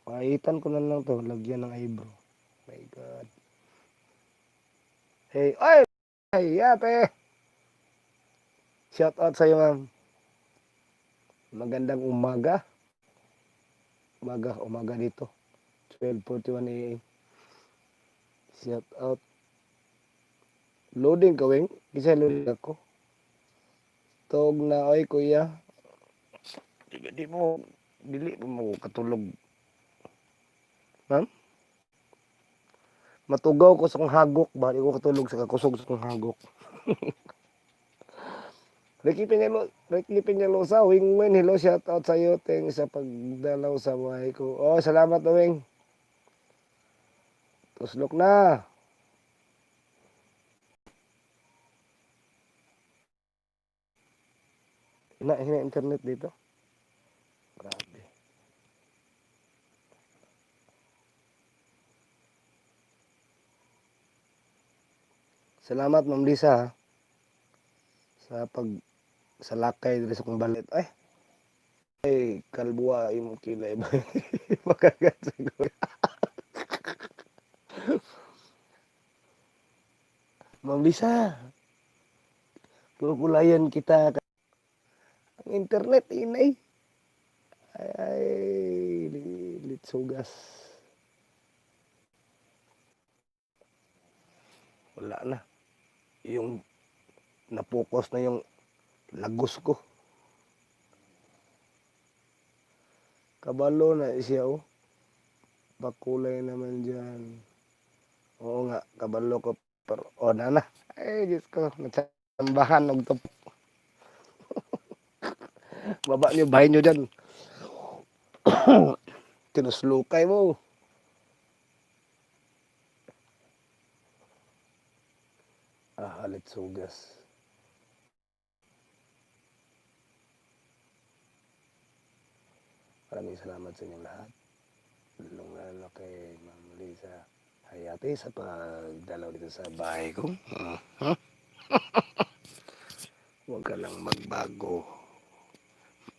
Pahitan ko na lang to, lagyan ng eyebrow. My God. Hey, ay! Hey, ate! Shout out sa'yo, ma'am. Magandang umaga. Umaga, umaga dito. 12:41 a.m. Shout out. Loading ka, Wing? Kasi loading ako. Tog na, oy, kuya. Di mo, dili mo katulog. Ma'am? Matugaw ko sa kong hagok ba? Di ko katulog sa kakusog sa kong hagok. Ricky Peñalosa, Wingman, hello, shout out sa iyo. Thanks sa pagdalaw sa buhay ko. Oh, salamat, Wing. Tuslok na. Hina, hina internet dito. Grabe. Salamat, Ma'am Lisa, ha, sa pag salakay diri sa kong balit. Ay, ay kalbuwa imong kilay ba? Makagat siguro. Ma'am Lisa, kukulayan kita. Ang internet, inay. Ay, ay, litsugas. Wala na. Yung napukos na yung lagos ko. Kabalo na siya, oh. Pakulay naman dyan. Oo nga, kabalo ko. Pero, oh, na na. Ay, Diyos ko. Natsambahan og top. Baba niyo, bahay niyo dyan. Tinuslukay mo. Ah, litsugas. Maraming salamat sa inyong lahat. Lalong lalo kay Ma'am Lisa Hayate sa pagdalaw dito sa bahay ko. Huwag ka lang magbago.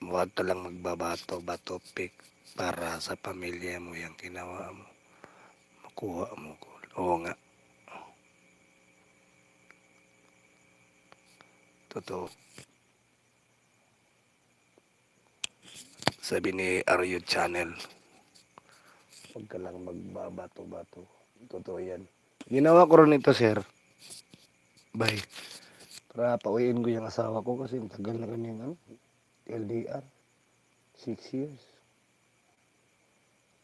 Huwag ka lang magbabato, bato pick para sa pamilya mo yung ginawa mo. Makuha mo ko. Oo nga. Totoo. Sabi ni Aryo Channel, huwag ka lang magbabato-bato. Totoo yan. Ginawa ko rin ito, sir. Bye. Para pauwiin ko yung asawa ko kasi tagal na kami ano, LDR. 6 years.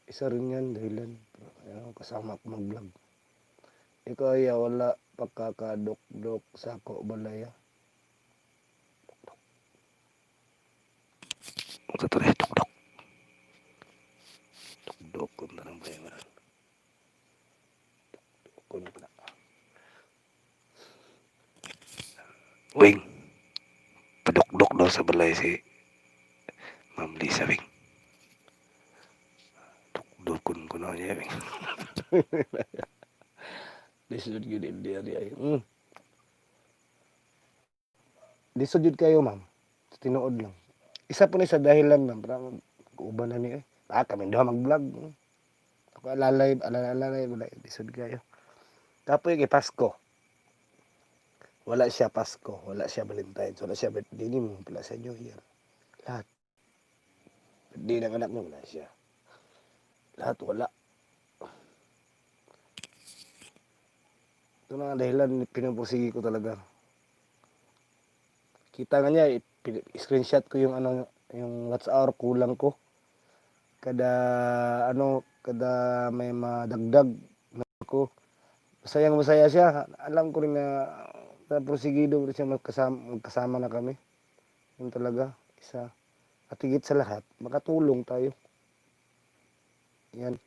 Isa rin yan, dahilan. Pero, ayun, kasama ko mag-vlog. Ikaw ay wala pagkakadok-dok sa ko balaya. Ito rin, dok-dok. Dok-dok ko na lang ba yun? Dok-dok ko na. Wing, padukdok daw sa balay si Ma'am Lisa, Wing. Dukdukon ko na niya, Wing. Lisod yun hindi ay. Lisod yun kayo, ma'am. Sa tinuod lang. Isa po ni sa dahilan, ma'am. Para uban na ni eh. Ah, kami daw mag-vlog. Ako alalay, alalay, alalay, wala, lisod kayo. Kapoy kay Pasko. Wala siya Pasko, wala siya Valentine's, wala siya birthday ni mo, wala siya New Year. Lahat. Birthday ng anak mo, wala siya. Lahat wala. Ito na ang dahilan, pinupursige ko talaga. Kita nga niya, screenshot ko yung ano, yung WhatsApp kulang ko. Kada ano, kada may madagdag na ko. Masayang masaya siya. Alam ko rin na na prosigido rin siya, magkasama, magkasama na kami. Yun talaga, isa. At higit sa lahat, makatulong tayo. Yan.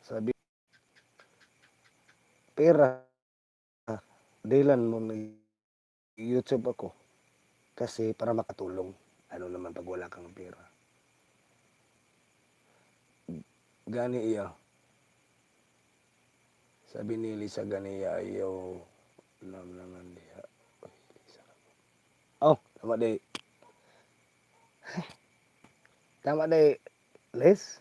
Sabi, pera, dahilan mo nag-YouTube ako kasi para makatulong. Ano naman pag wala kang pera? Gani iya. Sabi ni Lisa Ganiya, ayaw lam diha. Uy, Lisa. Oh, tama di. Tama di, Liz?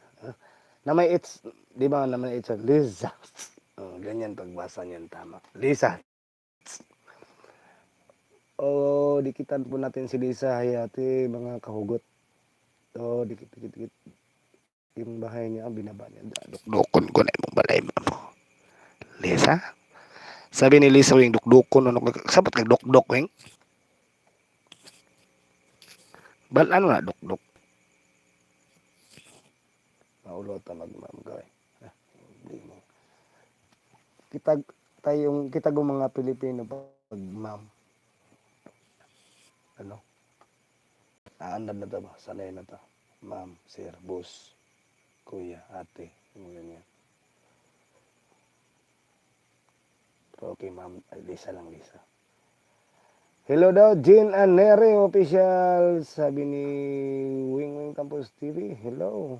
Na may it's, di ba na may it's, Liza. Oh, ganyan pagbasa niyan, tama. Lisa. Oh, dikitan po natin si Lisa Hayati, mga kahugot. Oh, dikit, dikit, dikit. Yung bahay niya, binaba niya. Dukdukon ko na imong balay, ma'am. Lisa? Sabi ni Lisa, wing dukdukon, ano, sabot kag dukduk, wing? Bal, ano na, dukduk? Maulo ta magmam, gawin. Ah, hindi mo. Kita, tayong, kita go mga Pilipino pag ma'am. Ano? Naandam na ta ba? Sanay na ta. Ma'am, sir, boss, kuya, ate, yung ganyan. Pero okay, ma'am. Ay, Lisa lang, Lisa. Hello daw, Jean Anere Official. Sabi ni Wing Wing Campus TV. Hello.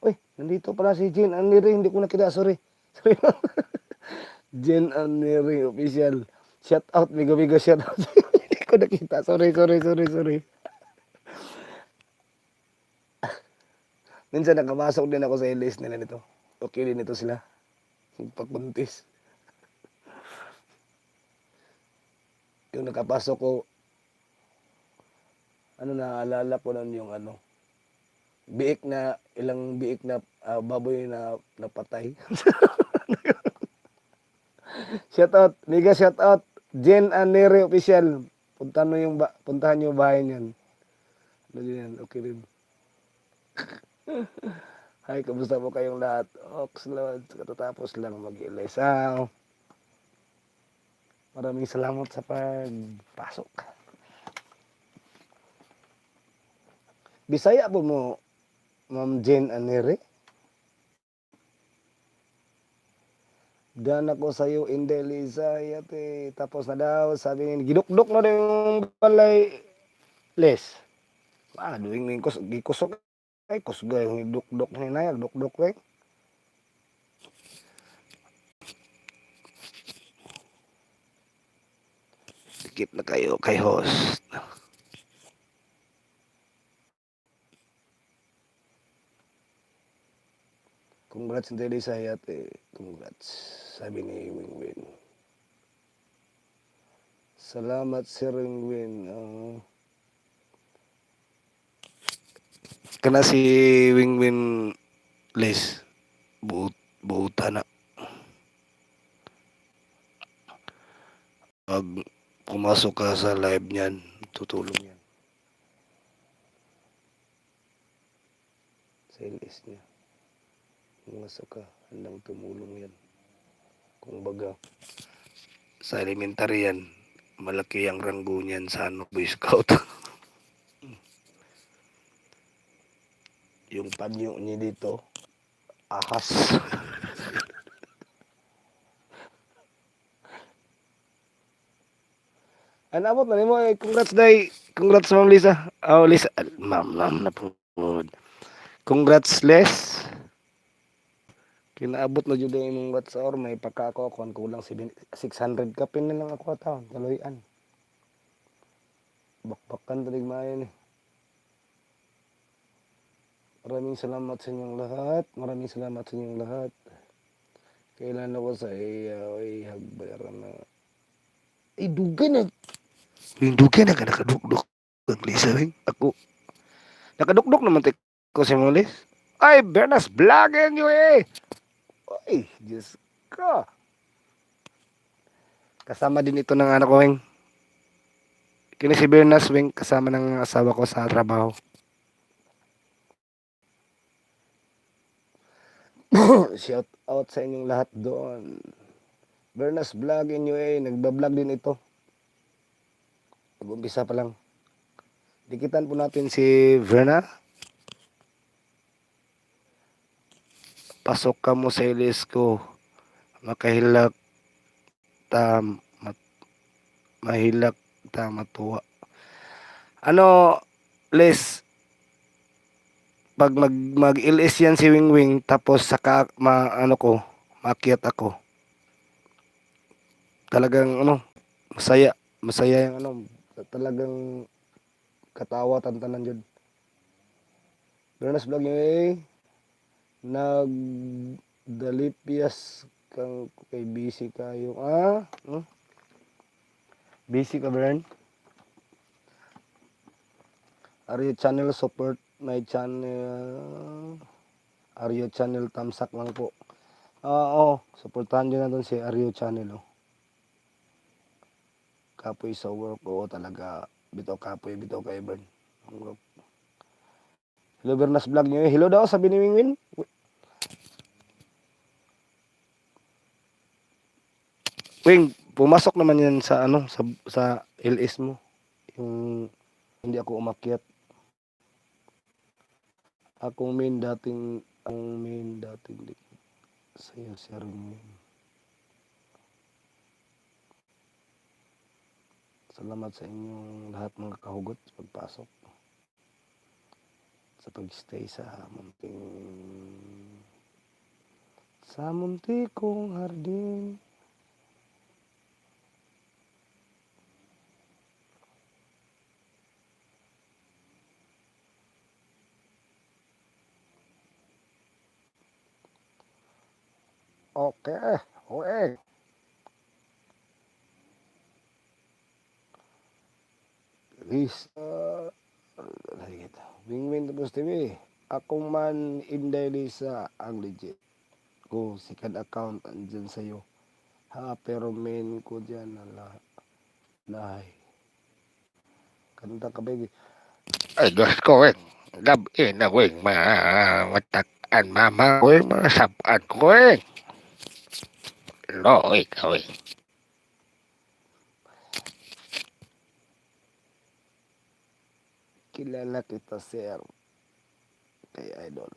Uy, nandito pala si Jean Anere. Hindi ko nakita. Sorry. Sorry. Jean Anere Official. Shout out, migo migo, shout out. Hindi ko nakita. Sorry, sorry, sorry, sorry. Minsan nakapasok din ako sa list nila nito. Okay din ito sila. Pagbuntis. Yung nakapasok ko, ano, naalala ko nun yung ano, biik na, ilang biik na baboy na napatay. Shout out, mega shout out, Jen Anere Official. Puntahan niyo bahay niyan. Ano din yan, okay rin. Hi, kamusta po kayong lahat? Oxlord, katatapos lang mag-ilasaw. Maraming salamat sa pagpasok. Bisaya po mo, Ma'am Jane Anere? Dan ako sa'yo, Inde Lisa, yate. Tapos na daw, sabi niya, gidukduk na rin yung balay, Les. Ah, doing ning kus, gikusog. Ay, kusga yung dukduk ni Naya, dukduk eh. Dikit na kayo kay host. Congrats, Inde Lisa, yate. Congrats, sabi ni Wing Wing. Salamat, Sir Wing Wing. Kana si Wing Wing Les, buot, buota na. Pag pumasok ka sa live niyan, tutulong yan. Sa LS niya. Pumasok ka, handang tumulong yan. Kung baga, sa elementary yan, malaki ang ranggo niyan sa ano, Boy Scout. Yung panyo niya dito, ahas. Ano abot na nimo eh, congrats day. Congrats Ma'am Lisa. Oh, Lisa, ah, ma'am, ma'am na po. Congrats Les. Kinaabot na jud ang imong WhatsApp or may pagka ako kon kulang 600 kapin na lang ako taon kaloy-an. Bakbakan talig maayo ni. Maraming salamat sa inyong lahat. Maraming salamat sa inyong lahat. Kailan ako sa iya, ay hagbayaran na. Ay, dugay na. Yung dugay na ka nakadukdok. Ang Lisa, eh. Ako. Nakadukdok naman tayo ko si Molis. Ay, Bernas Vlog nyo eh. Ay, Diyos ko. Kasama din ito ng anak ko, Weng. Kini si Bernas, Weng, kasama ng asawa ko sa trabaho. Shout out sa inyong lahat doon. Bernas Vlog inyo eh. Nagba-vlog din ito. Nag-umpisa pa lang. Dikitan po natin si Verna. Pasok ka mo sa ilis ko. Makahilak ta mahilak ta matuwa. Ano, Les, pag mag LS yan si Wing Wing, tapos saka ma ano ko, maakyat ako. Talagang ano, masaya, masaya yung ano, talagang katawa tantanan jud. Bernas Vlog yun eh. Nagdalipias kang kay busy kayo. Ah? Hmm? Busy ka, Bern? Aryo Channel, support my channel. Aryo Channel, tamsak lang po. Ah, oo, supportahan nyo natin si Aryo Channel. Oh. Kapoy sa work, oo talaga. Bitaw kapoy, bitaw kay Bern. Ang work. Hello, Bernas Vlog nyo. Hello daw, sabi ni Wingwin. Wing, pumasok naman yan sa ano, sa LS mo. Yung hindi ako umakyat. Akong main dating, ang main dating dikit sa'yo, Sir Wingwin. Salamat sa inyong lahat, mga kahugot, sa pagpasok. Sa pag-stay sa munti kong hardin. Okay. Please, Wingwin Tapos TV. Ako man Inday Lisa ang legit ko second account andyan sa'yo. Ha, pero main ko dyan na lahay. Kanta ka, baby. Ay, Diyos ko, eh. Gabi na, weng, matakan mama ko, eh, mga sapan ko, eh. Lo, ikaw, eh. Kilala kita, sir. Kay Idol.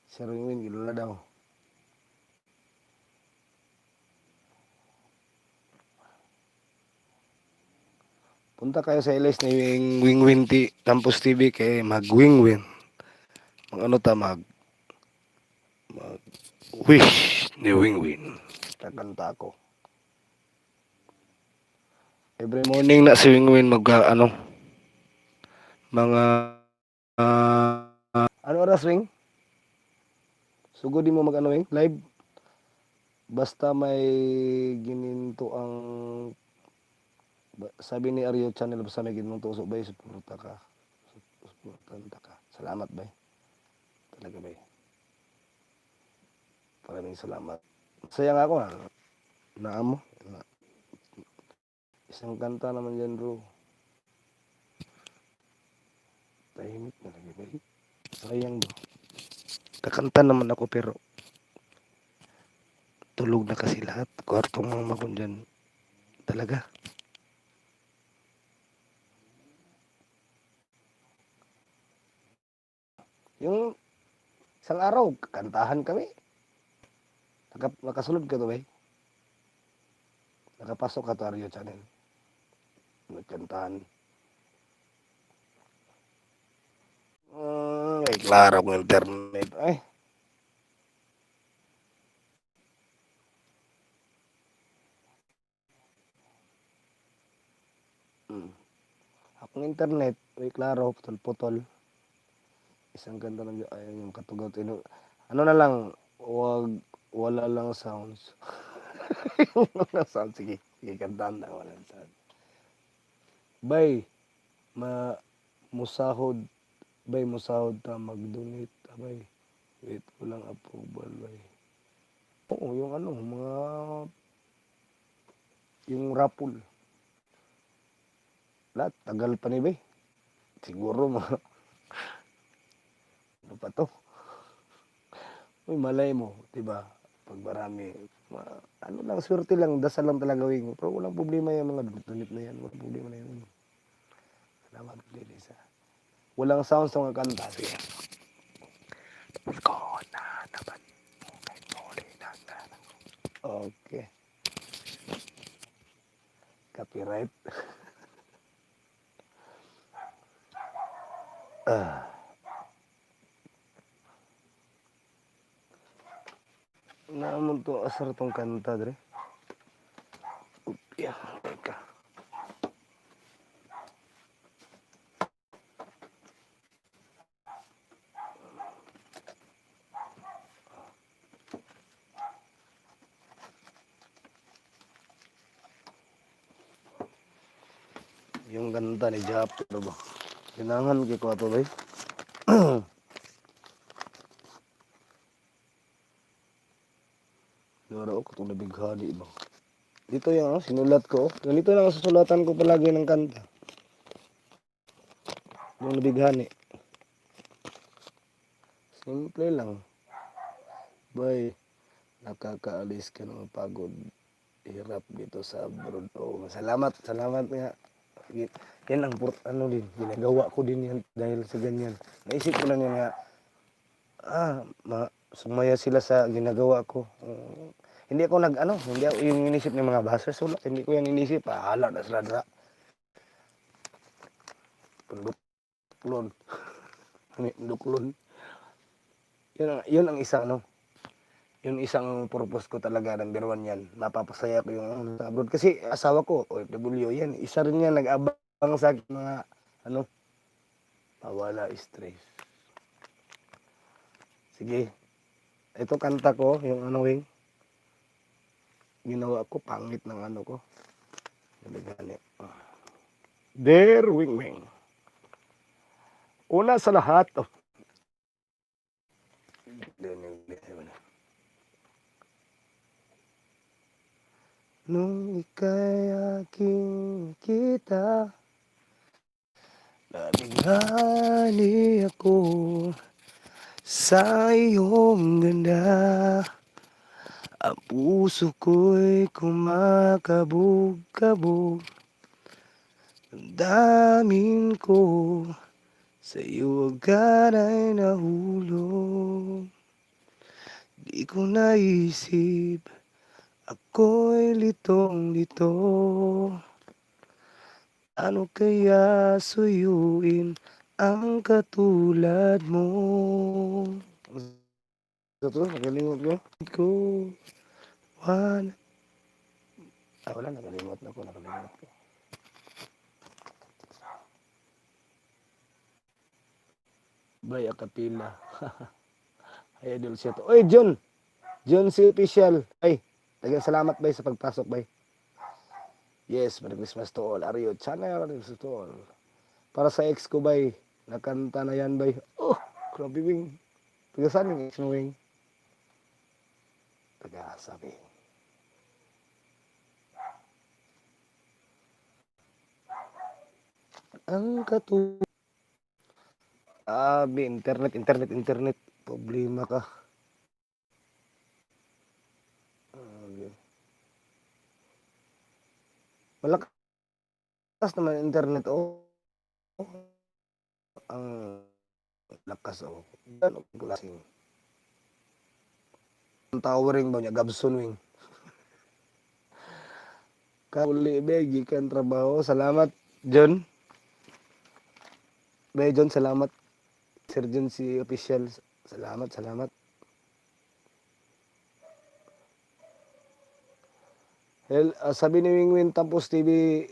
Sir Wingwin, kilala daw. Punta kayo sa LS ni Wing Wingwin T, Campus TV kay mag Wingwin. Mag ano ta mag wish ni Wingwin. Kakanta ako. Every morning na si Wingwin mag ano mga ano oras, Wing? Sugod mo mag ano, Wing? Live. Basta may gininto ang sabi ni Aryo Channel, basta may ginintong tuso bay, suporta ka. Suportanta ka. Salamat, bay. Talaga, bay. Maraming salamat. Masaya nga ako na. Naamo. Na. Isang kanta naman dyan, bro. Tahimik na lagi, bay. Sayang, bro. Kakanta naman ako, pero tulog na kasi lahat. Kwartong mama ko dyan. Talaga. Yung isang araw, kantahan kami. Nakasunod ka to, bay? Nakapasok ka to, Aryo Channel. Nagkantahan. Ay, klaro kong internet. Ay. Akong internet, ay klaro, putol-putol. Isang ganda ng ayun yung katugaw tino. Ano na lang, wag wala lang sounds. Wala sound, sige. Sige, kantahan na walang sound. Bay, ma musahod, bay, musahod ta mag-donate, bay. Wait ko lang approval, bay. Oo, yung ano, mga yung raffle. Lahat, tagal pa ni bay. Siguro mga ano pa to? Uy, malay mo, 'di ba? Pag marami, ano lang, swerte lang, dasal lang talaga, Wing. Pero walang problema yung mga donate-donate na yan. Walang problema na yun. Salamat, Lisa. Walang sounds sa mga kanta. Sige. Ko na naman. Okay, muli na na. Okay. Copyright. Ah. Naamon to asar tong kanta dre. Upya, teka. Yung kanta ni Japper ba? Kinangan kay ko ato bay. Nara ko itong nabighani ba? Dito yung ano, sinulat ko. Ganito lang ang susulatan ko palagi ng kanta. Yung nabighani. Simple lang. Bay, nakakaalis ka ng pagod. Hirap dito sa abroad. Oh, salamat, salamat nga. Yan ang ano din, ginagawa ko din yan dahil sa ganyan. Naisip ko lang yan nga, sumaya sila sa ginagawa ko. Hindi ako nag, ano, hindi ako yung inisip ng mga bashers, wala, hindi ko yan inisip. Bahala na sila dra. Punduklon. Ano yung punduklon? Yun ang isang, ano, yun isang purpose ko talaga, number one yan. Mapapasaya ko yung ano, sa abroad. Kasi asawa ko, OFW yan. Isa rin yan, nag-abang sa akin mga, ano, mawala stress. Sige. Ito kanta ko, yung ano, Wing. Ginawa ko, pangit ng ano ko. Nabigani. Dear Wing Wing. Una sa lahat, oh. Nung ika'y aking kita, nabighani ako sa iyong ganda. Ang puso ko'y kumakabog-kabog. Damdamin ko sa iyo agad ay nahulog. Di ko naisip, ako'y litong-lito. Ano kaya suyuin ang katulad mo? Ito, nakalimot ko. Ko, one. Ah, wala, nakalimot na ko, nakalimot ko. Bay, akapila. Ay, idol siya to. Oy, John! John C. Official. Ay, daghang salamat bay sa pagpasok bay. Yes, Merry Christmas to all. Aryo Channel, Merry Christmas to all. Para sa ex ko bay, nakanta na yan bay. Oh, grabe, Wing. Taga saan yung ex mo, Wing? Taga asa, Wing? Ang katu... Abi, internet, internet, internet. Problema ka. Okay. Malakas naman internet, oh. Ang lakas, oh. Ano klaseng ang towering ba niya? Gabson, Wing. Kauli, be, gikan trabaho. Salamat, John. Be, John, salamat. Sir John si official. Salamat, salamat. Sabi ni Wingwin Tampos TV,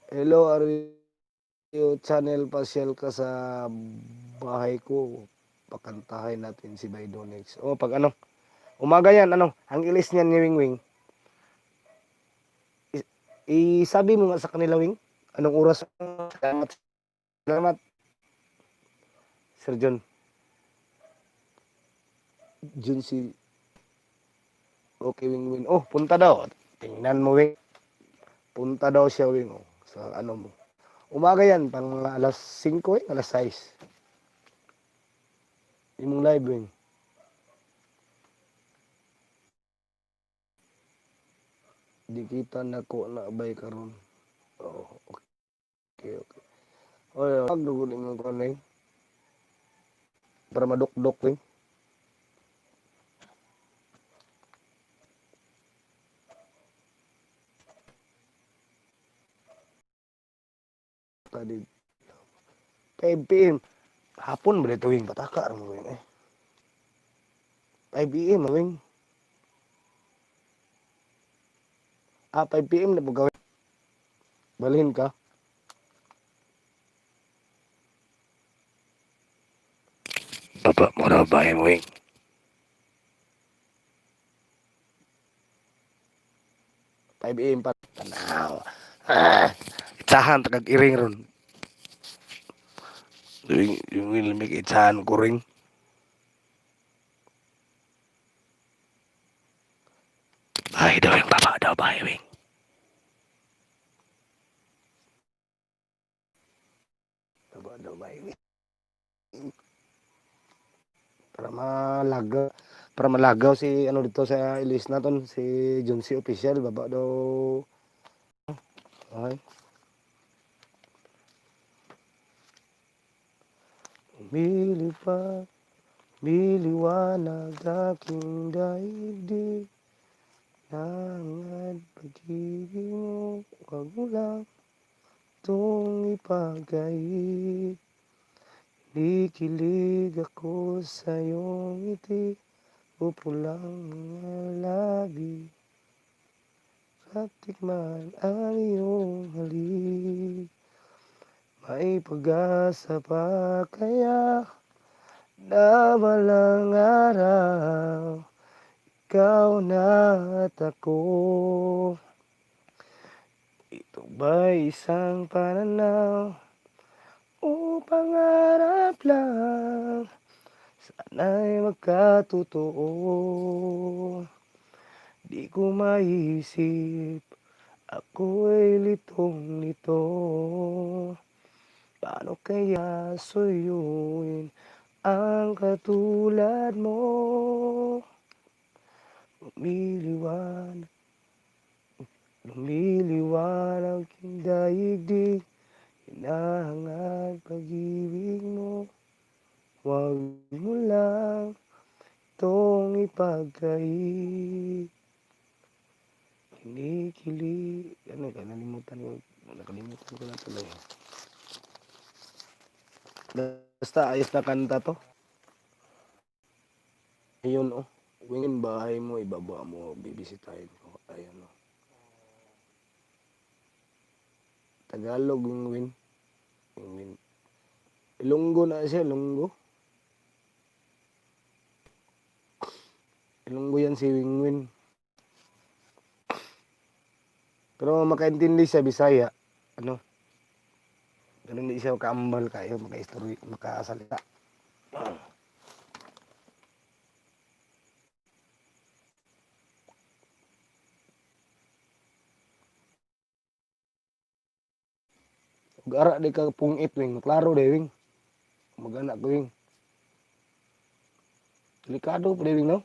hello, Aryo Channel, pasyal ka sa bahay ko. Pakantahin natin si Baydonix. Oh, pag ano, umaga yan, ano, ang ilis niyan ni Wingwing. Isabi mo nga sa kanila, Wing, anong oras? Salamat. Salamat. Sir John. John si Okay, Wing Wing. Oh, punta daw. Tingnan mo, Wing. Punta daw siya, Wing. Oh, sa ano mo. Umaga yan, pang mga alas 5, eh, alas 6. Imong live, Wing. Di kita nako na abay karon. Oh, okay. Oy, wag dugol imong kuan, Wing. Para madukdok, Wing. Tadi 5 PM. Hapon ba dito, Wing? Pataka ra mo, Wing, eh. 5 PM, Wing. Ah, 5 PM na po gawin. Balhin ka? Baba mo na bahay mo, Wing. 5 AM pa. Tanaw. Ah, itsahan tagag iring ron. Yung, yung lamig itsahan ko ring. Bahay daw, Wing. Baba daw bahay, Wing. Baba daw bahay. Para malagaw, para malagaw si ano dito sa ilis naton si Junsi Official, baba daw. Okay. Umilipat, miliwanag aking daigdig. Nangad pag-ibig mo, wag mo lang itong ipagkait. Kinikilig ako sa iyong ngiti, pupulang mga labi. At tikman ang iyong halik. May pag-asa pa kaya na walang araw, ikaw na at ako. Ito ba'y isang pananaw o pangarap lang? Sana'y magkatotoo. Di ko maisip, ako'y litong-lito. Paano kaya suyuin ang katulad mo? Lumiliwanag, lumiliwanag ang daigdig. Hinahangad pag-ibig mo. Huwag mo lang itong ipagkait. Kinikili. Ano ka, nalimutan ko. Nakalimutan ko na tuloy. Basta ayos na kanta to. Ayun oh. Wingin bahay mo, ibaba mo, bibisitahin ko. Ayun oh. Tagalog yung win. Yung win. Ilonggo na siya, Ilonggo. Ilonggo yan si Wingwin. Pero makaintindi sa Bisaya, ano? Pero hindi siya kaambal kayo, makaistorya, makasalita. Ug ara di ka pungit, Wing, klaro di, Wing. Magana ko, Wing. Delikado pa di, Wing, no?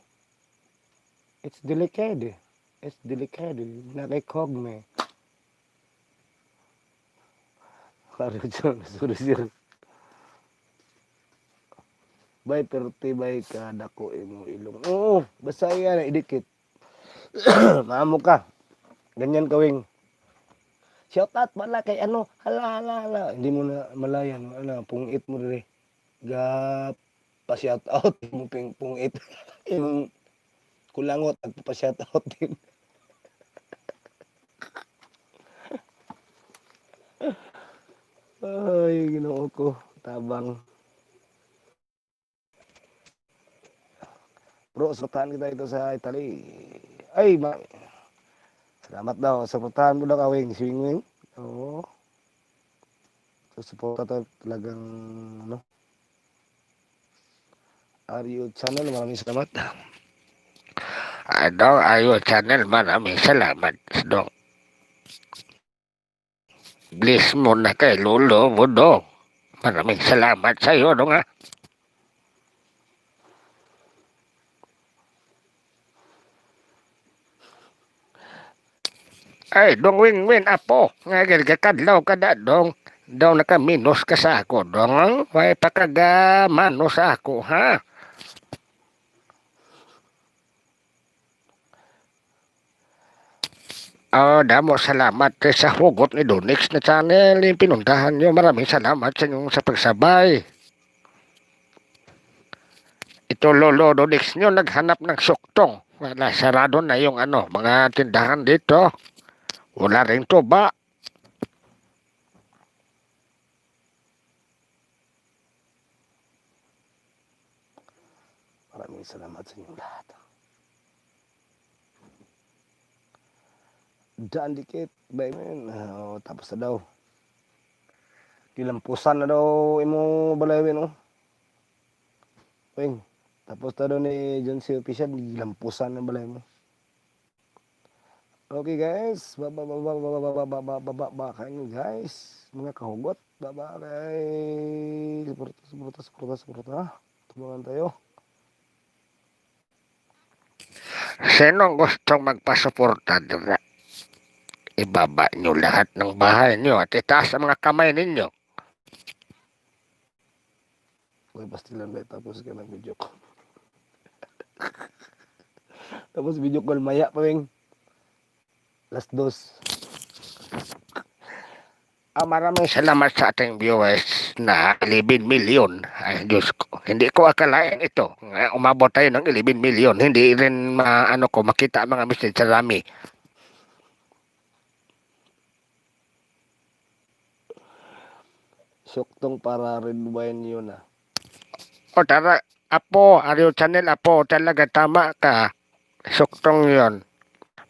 It's delicado. It's delicado. Nakikog me. Klaro dyan, sorry sir. Bay, perti bay ka dako imo ilong. Oo, basta yan, idikit. Maamo ka. Ganyan ka, Wing. Shout out pala kay ano, hala, hala, hala. Hindi mo na malayan, ano, pungit mo dire. Ga pa shout out mo ping pungit. Yung kulangot nagpa shout out din. Ay, Ginoo ko, tabang. Bro, suportahan kita ito sa Italy. Ay, ma salamat daw. Suportahan mo daw ka, Wing. Si Wing Wing. Oo. Susuporta to talagang ano. Aryo Channel, maraming salamat. Dong Ayo Channel, maraming salamat, Dong. Bless mo na kay lolo mo, Dong. Maraming salamat sa iyo, Dong, ha. Ay, dong wing win apo. Nga kadlaw kada dong. Daw nakaminos ka sa ako dong. Way pakagamano sa ako ha. Oh, damo salamat kay sa hugot ni Donix na channel yung pinuntahan nyo. Maraming salamat sa inyong sa pagsabay. Ito Lolo Donix nyo naghanap ng suktong. Wala, sarado na yung ano, mga tindahan dito. Wala rin tuba. Maraming salamat sa inyong lahat. Daan dikit. Bye man. Oh, tapos na daw. Kilampusan na daw imo balay, no? Weng, tapos na daw ni John C. Official, gilampusan na balay mo. Okay guys, baba baba baba baba baba baba baba kayo guys, mga kahugot, baba guys, suporta suporta suporta suporta, tulungan tayo. Sinong gustong magpasuporta dira? Ibaba nyo lahat ng bahay nyo at itaas ang mga kamay ninyo. Uy, pastilan ba tapos ka ng video call. Tapos video call maya pa weng. Last dos. Maraming salamat sa ating viewers na 11 million. Ay, Diyos ko. Hindi ko akalain ito. Nga, umabot tayo ng 11 million. Hindi rin maano ko makita ang mga message sa rami. Suktong para red wine yun ah. O tara, Apo, Aryo Channel, Apo, talaga tama ka. Suktong yon.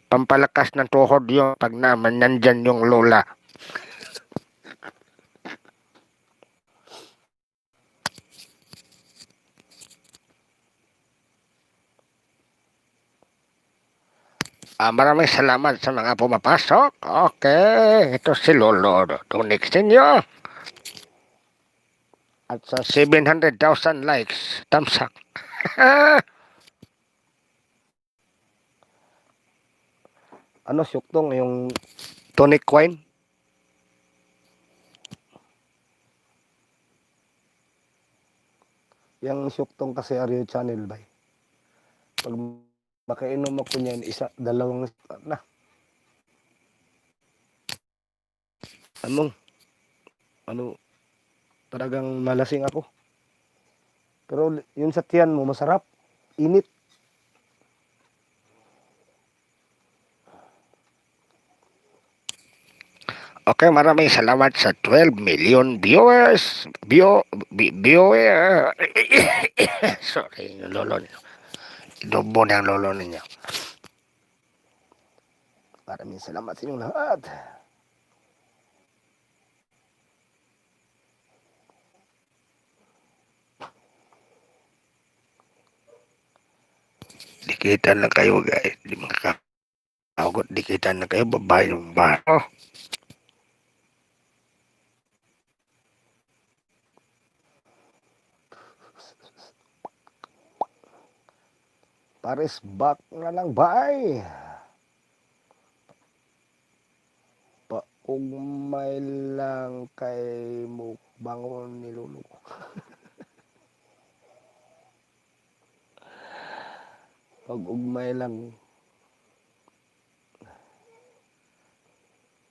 Pampalakas ng tuhod yun pag naman nandyan yung lola. Maraming salamat sa mga pumapasok. Okay, ito si Lolo. Tunik ninyo. At sa 700,000 likes, thumbs up. Ano suktong yung tonic wine? Yang suktong kasi Aryo Channel bay. Pag makainom ako niyan, isa, dalawang na. Anong? Ano? Talagang malasing ako. Pero yun sa tiyan mo, masarap. Init. Okay, maraming salamat sa 12 million viewers. Viewer. Sorry, yung lolo ninyo. Idubo na ang lolo ninyo. Maraming salamat sa inyong lahat. Dikitan lang kayo, guys. Di mga kahugot, dikitan lang kayo. Babae yung bahay. Oh. Pares back na lang, bye. Paugmay lang kay mo bangon ni Lolo. Pag-ugmay lang.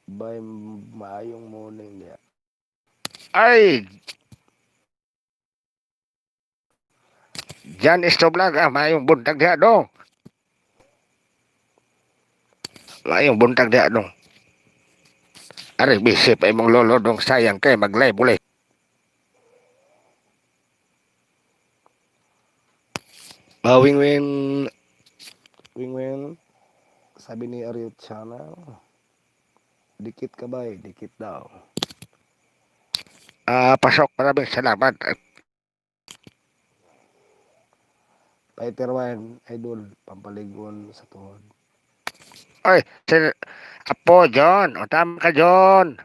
Bye, maayong morning niya. Ay! Jan Isto Vlog, mayong buntag diha dong. Mayong buntag diha dong. Ari, busy pa imong lolo dong, sayang kay mag-live ulit. Wing Wing. Wing Wing. Sabi ni Ariel Channel. Dikit ka ba eh? Dikit daw. Pasok, maraming salamat. Fighter wine, idol, pampaligon sa tuhod. Ay, sir, Apo, John. O, tama ka, John.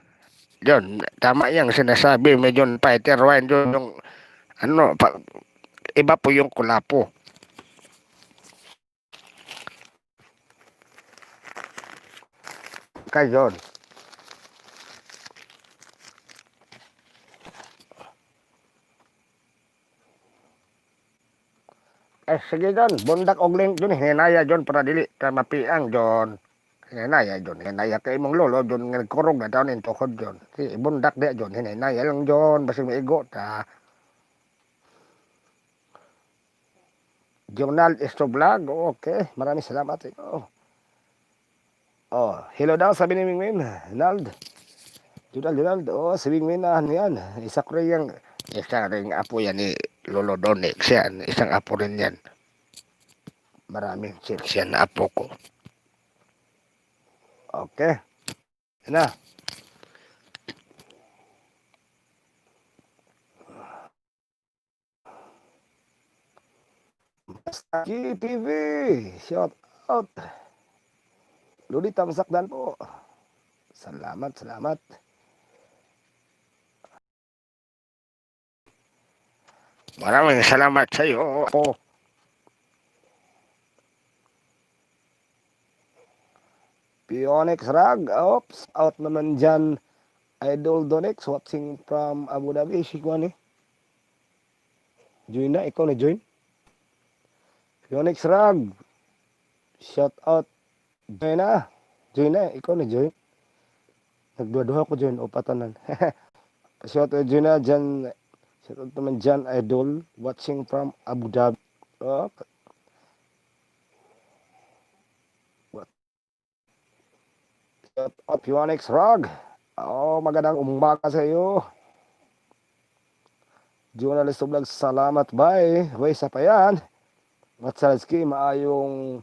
John, tama yung sinasabi mo, John. Fighter wine, John. Yung, ano, pa, iba po yung kulapo. Ka, John. Eh, sige, John. Bundak og link, John. Hinaya, John, para dili ka mapiang, John. Hinaya, John. Hinaya kay imong lolo, John. Nga nagkurog na taon yung tukod, John. Si, bundak di, John. Hinaya lang, John. Basig maigo ta. Jonald Esto Vlog. Okay. Maraming salamat. Oh. Oh, hello daw, sabi ni Mingmin. Nald. Jonald, Jonald. Oh, si Mingmin na ano yan. Isa ko rin yung, isa rin apo yan ni Lolo Donix yan. Isang apo rin yan. Maraming chicks yan na apo ko. Okay. Yan na. GTV. Shout out. Luli Tamsakdan po. Salamat, salamat. Maraming salamat sa iyo. Po. Pionex Rag. Oops, out naman dyan. Idol Donex watching from Abu Dhabi. Shikwan eh. Join na, ikaw na join. Pionex Rag. Shout out. Join na. Join na, ikaw na join. Nagduha-duha ko join o patanan. Shout out join na dyan. Shout out naman dyan, Idol watching from Abu Dhabi. Oh. What? Shout out Pionex Rag. Oh, magandang umaga sa iyo. Journalist Vlog, salamat bye. Way sa pa yan. Matsalski, maayong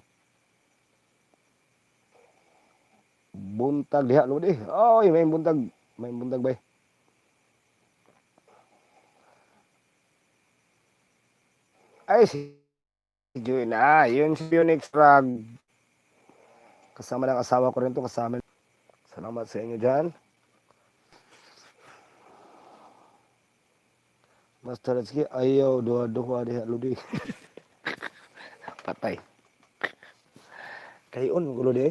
buntag diha lodi. Oy, may buntag. May buntag bay. Ay, si Joy na. Yun si Phoenix Rag. Kasama ng asawa ko rin to. Kasama. Salamat sa inyo dyan. Master Rezki, ayaw, duha-duha diha lodi. Patay. Kayon, gulo di.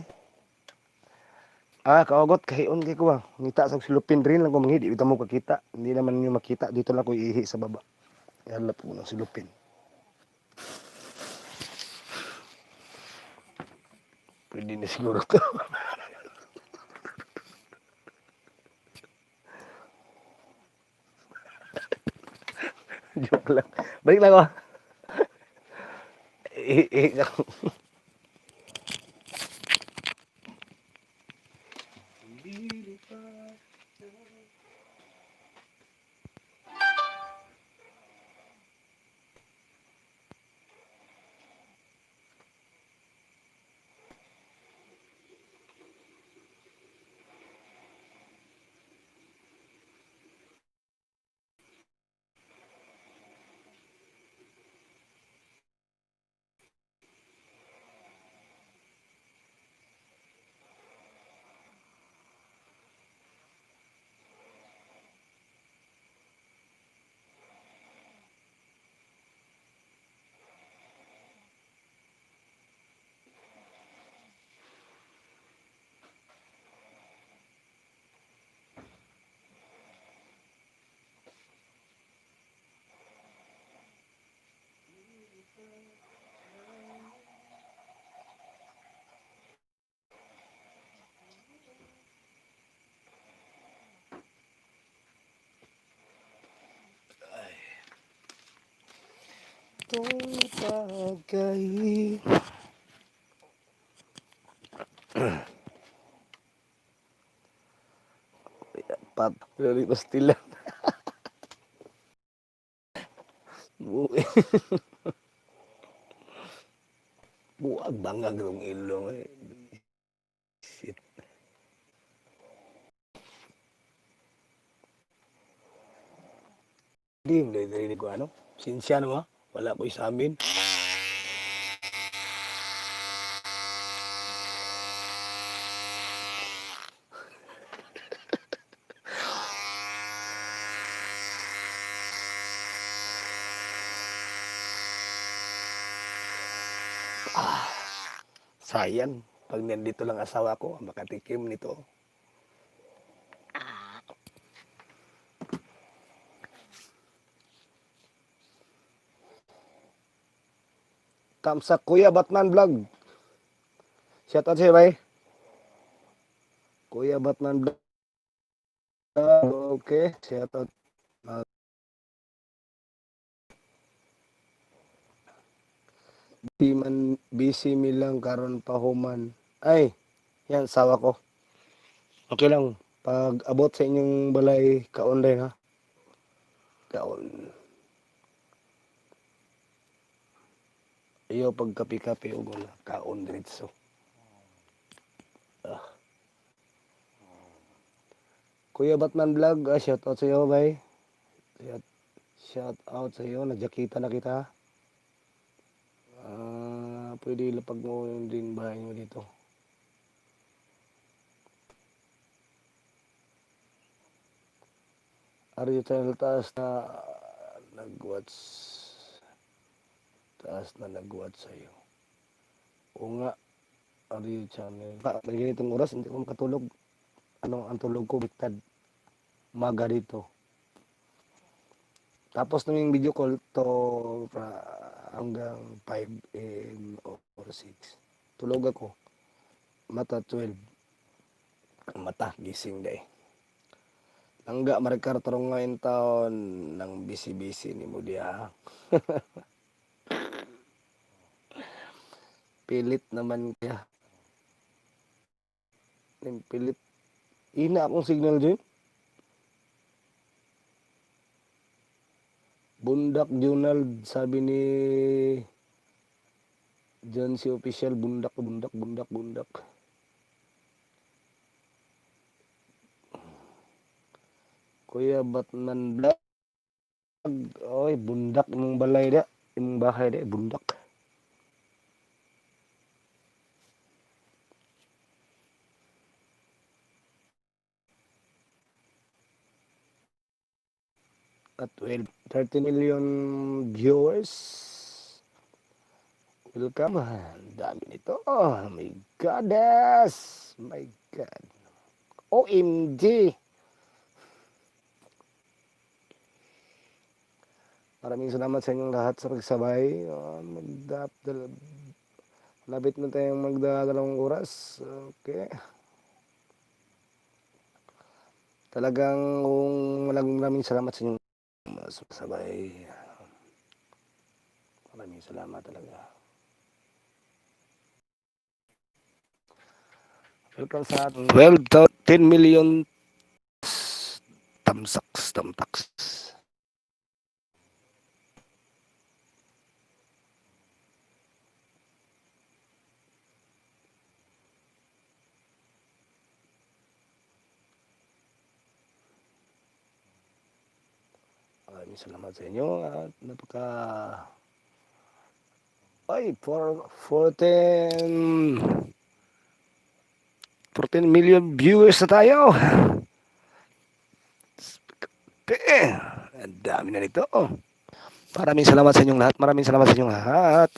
Ah, kaugot, kayon kay ko ba. Ngita sa silupin rin lang ko mangi, di bitaw mo kakita. Hindi naman niyo makita, dito lang ko iihi sa baba. Yan lang po ng silupin. Pwede na siguro to. Joke lang. Balik lang ako. Ihi, ihi ako. Itong bagay. Pat, pero pastila. Buag bangag rong ilong eh. Shit. Hindi mo narinig ko ano. Sinsya naman. Wala ko sa amin. Sayang. Pag nandito lang asawa ko, makatikim nito. Tamsak Kuya Batman Vlog. Shout out sa'yo, bay. Kuya Batman Vlog. Okay, shout out. Busy man, busy mi lang karon pahuman. Ay, yan sawa ko. Okay lang. Pag abot sa inyong balay, kaon rin ha. Kaon. Iyo pag kape-kape og wala, kaon diretso. Ah. Kuya Batman Vlog, shout out sa iyo, bay. Shout, shout out sa iyo, najakita na kita. Ah, pwede lapag mo din bahay mo dito. Aryo Channel, taas na nag-watch. Taas na nag-watch sa'yo. Oo nga, Aryo Channel. May ganitong oras, hindi ko makatulog. Ano ang tulog ko, biktad. Umaga dito. Tapos nung yung video call to hanggang 5 a.m. or 6. Tulog ako. Mata 12. Mata, gising day. Langga, Maricar, tarong ngayon taon ng busy-busy ni mo diha. Pilit naman kaya. Yung pilit. Ina akong signal dyan. Bundak Junald, sabi ni John si official, bundak, bundak, bundak, bundak. Kuya Batman Vlog. Oy, bundak imong balay da. Imong bahay da, bundak. At 12, 30 million viewers. Welcome. Ang dami nito. Oh my goodness. My God. OMG. Maraming salamat sa inyong lahat sa pagsabay. Malapit na tayong magdadalawang oras. Okay. Talagang maraming maraming salamat sa inyong sabay. Maraming salamat talaga. Welcome sa 12 to 10 million tamsaks, tamtaks. Maraming salamat sa inyo at napaka ay, for 14 14 million viewers na tayo. Eh, ang dami na nito. Maraming salamat sa inyong lahat. Maraming salamat sa inyong lahat.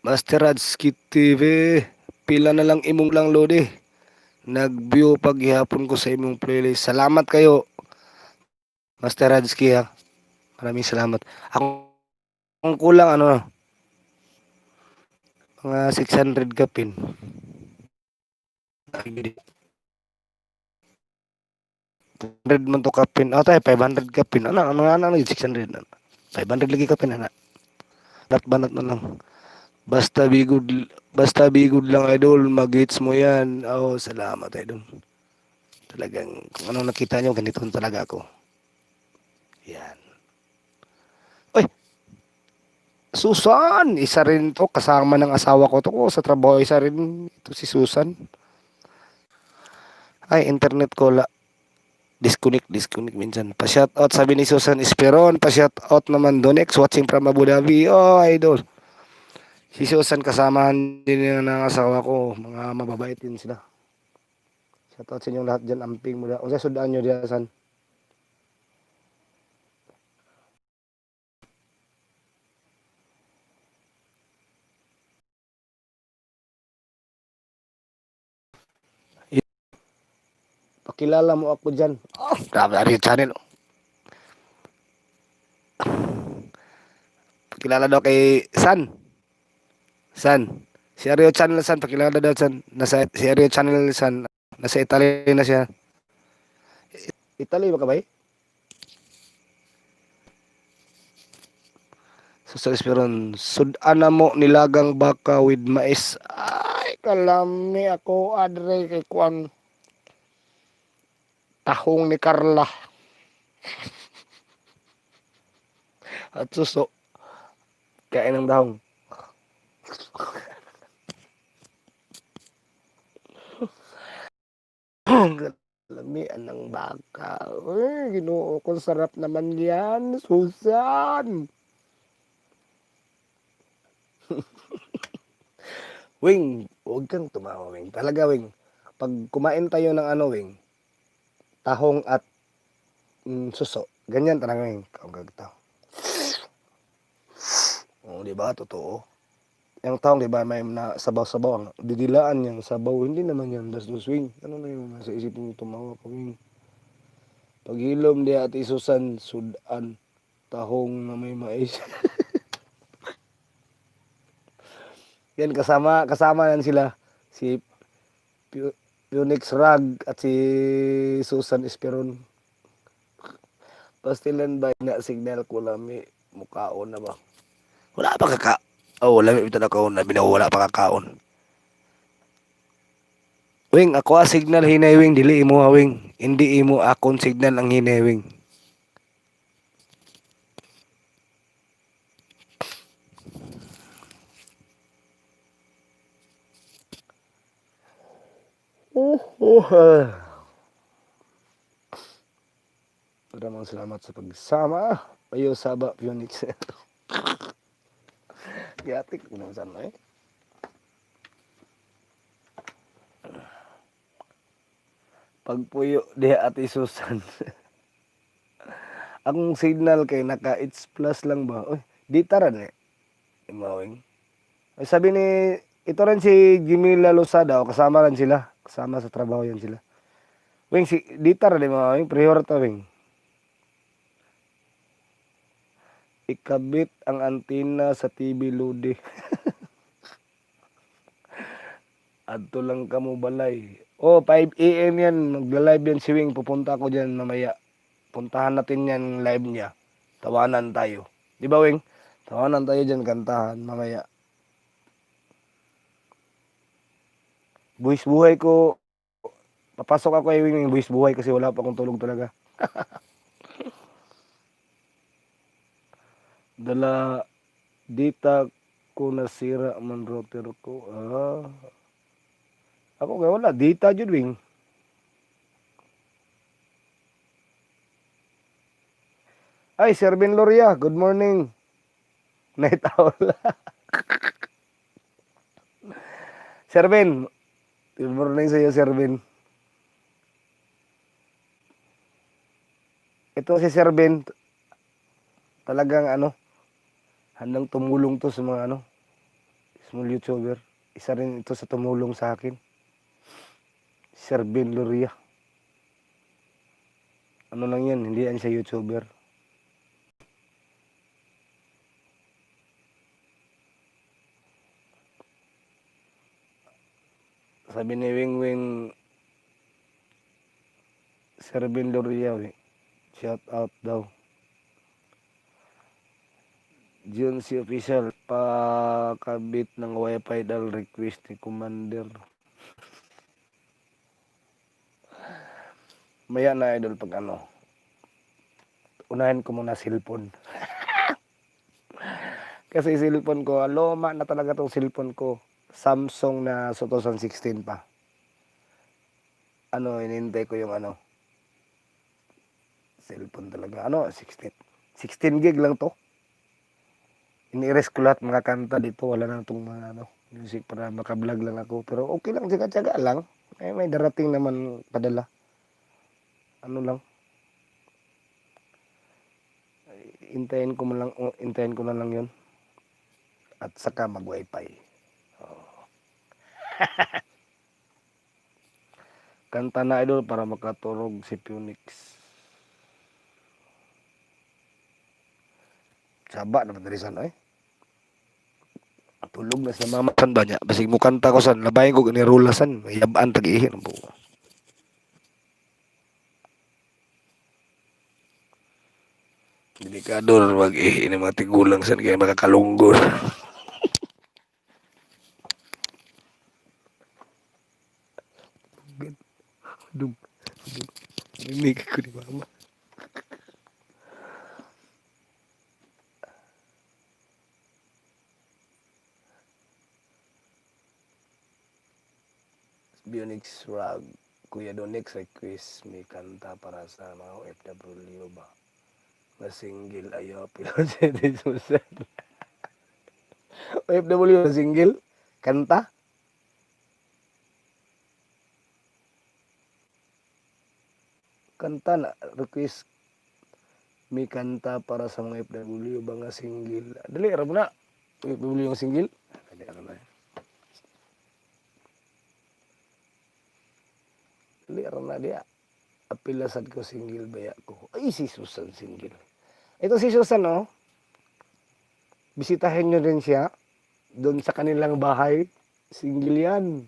Master Radski TV, pila na lang imong lang lodi. Nag-view paghihapon ko sa imong playlist. Salamat kayo, Master Radski ha. Maraming salamat. Ako ang kulang ano, mga 600 kapin. 100 man to kapin. Oh, tayo, 500 kapin. Ano, ano, ano, ano, 600. 500 lagi kapin, ana. Banat, banat na lang. Basta be good, basta be good lang, idol. Mag-hits mo yan. Oh, salamat, idol. Talagang, kung anong nakita nyo, ganito talaga ako. Yan. Uy! Susan! Isa rin to. Kasama ng asawa ko to. Sa trabaho, isa rin. Ito si Susan. Ay, internet ko la. Disconnect, disconnect minsan. Pa-shout out, sabi ni Susan Esperon. Pa-shout out naman Donex, watching from Abu Dhabi. Oh, idol. Si Susan kasama din ng asawa ko. Mga mababait din sila. Shout out sa inyong lahat dyan. Amping mo. Unsa sudaan nyo diyan, San? Pakilala mo ako dyan. Oh, grabe, Ariel Channel. Oh. Pakilala daw kay San. San. Si Ariel Channel San, pakilala daw San. Nasa si Ariel Channel San, nasa Italy na siya. Italy ba ka bay? Susan Esperon, sudan na mo nilagang baka with mais. Ay, kalami ako adre kay kuan. Tahong ni Carla. At suso. Kain ng dahong. Lamian ng baka. Uy, Ginoo ko, sarap naman yan, Susan. Wing, huwag kang tumawa, Wing. Talaga, Wing. Pag kumain tayo ng ano, Wing, tahong at suso, ganyan talaga, Wing. Kaugag tao. Oo, di ba? Totoo. Yung tahong, di ba, may na sabaw-sabaw. Ang didilaan yung sabaw. Hindi naman yan dasdos, Wing. Ano na yung nasa isip mo tumawa ka, Wing? Paghilom di Ate Susan, sudan, tahong na may mais. Yan, kasama, kasama yan sila. Si Phoenix Rag at si Susan Esperon. Pastilan ba na signal ko lami mukaon na ba? Wala pa kaka. Oh, lami ito na kaon na wala pa kakaon. Wing, ako a signal hinay wing, dili imo ha, wing. Hindi imo akon signal ang hinay wing. Oh, ah. Maraming salamat sa pagsama. Ayo saba Phoenix. Giatik ko naman sana eh. Pagpuyo diha Ate Susan. Akong signal kay naka it's plus lang ba? Uy, di tara ni. Imawing. Ay, sabi ni ito rin si Jimmy Lozada, o kasama rin sila. Kasama sa trabaho yan sila. Wing, si, di tara ni mga wing, prior ta wing. Ikabit ang antina sa TV Lodi. Adto lang kamo balay. Oh, 5 AM yan. Magla-live yan si Wing. Pupunta ako dyan mamaya. Puntahan natin yan live niya. Tawanan tayo. Di ba, Wing? Tawanan tayo dyan, kantahan mamaya. Buwis buhay ko. Papasok ako kay Wing, buwis buhay kasi wala pa akong tulog talaga. Dala dita ko nasira man router ko. Ah. Ako kay wala dita jud Wing. Ay, Sir Ben Loria, good morning. Night owl. Sir Ben, good morning sa iyo, Sir Ben. Ito si Sir Ben, talagang ano, handang tumulong to sa mga ano, small YouTuber. Isa rin ito sa tumulong sa akin. Sir Ben Loria. Ano lang yan, hindi yan siya YouTuber. Sabi ni Wing Wing, Sir Ben Loria, eh, shout out daw. June si official, pakabit ng wifi dal request ni Commander. Maya na idol pag ano. Unahin ko muna cellphone. Kasi cellphone ko, luma na talaga tong cellphone ko. Samsung na 2016 pa. Ano, inintay ko yung ano. Cellphone talaga. Ano, 16. 16 gig lang to. Ini-erase ko lahat mga kanta dito. Wala na itong mga ano, music para makablog lang ako. Pero okay lang, tsaga-tsaga lang. Eh, may darating naman padala. Ano lang. Intayin ko man lang, oh, intayin ko na lang yun. At saka mag-wifi. Oh. Kanta na, idol, para makaturog si Phoenix. Saba na diri san, oy. Tulog na sa mama san ba niya. Basig mo kanta ko san, labayin ko ni Rula san, yabaan tag ihi ng buo. Delikado na mag-ihi ng mga tigulang san kaya makakalunggor. Dug, dug. Rinig ko ni mama. Bionix Rag. Kuya Donix, request may kanta para sa mga OFW ba? Na single, ayaw, pero si Susan. OFW na single? Kanta? Kanta na, request may kanta para sa mga OFW ba nga single? Dali, aram na. OFW yung single? Dali, aram na. Dali, aram na diya. Apila sad ko single baya ko. Ay, si Susan single. Ito si Susan, oh. Bisitahin nyo rin siya doon sa kanilang bahay. Single yan.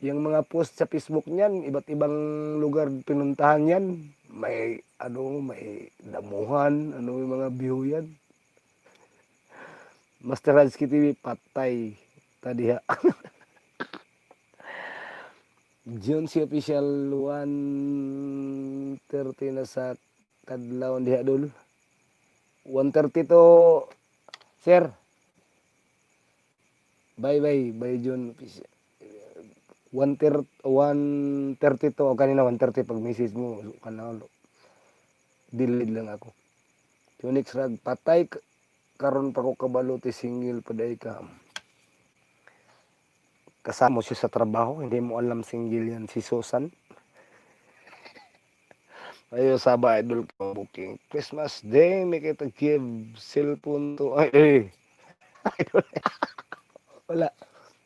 Yung mga post sa Facebook niyan, iba't ibang lugar pinuntahan yan. May ano, may damuhan, ano yung mga view yan. Master Hansky TV, patay. Tadiha. John C. Official, 1:30 na sa kadlawon diha, dul. 1:30 to, sir. Bye bye, bye John Official. 1:30, 1:30 to, o kanina 1:30 pag message mo, kana delayed lang ako. Phoenix Rag, patay karon pa ko kabalo ti single pa day ka. Kasama mo siya sa trabaho, hindi mo alam single yan si Susan. Ayo saba, idol ko booking. Christmas Day, may kita give cellphone to. Ay, ay. Idol. Wala.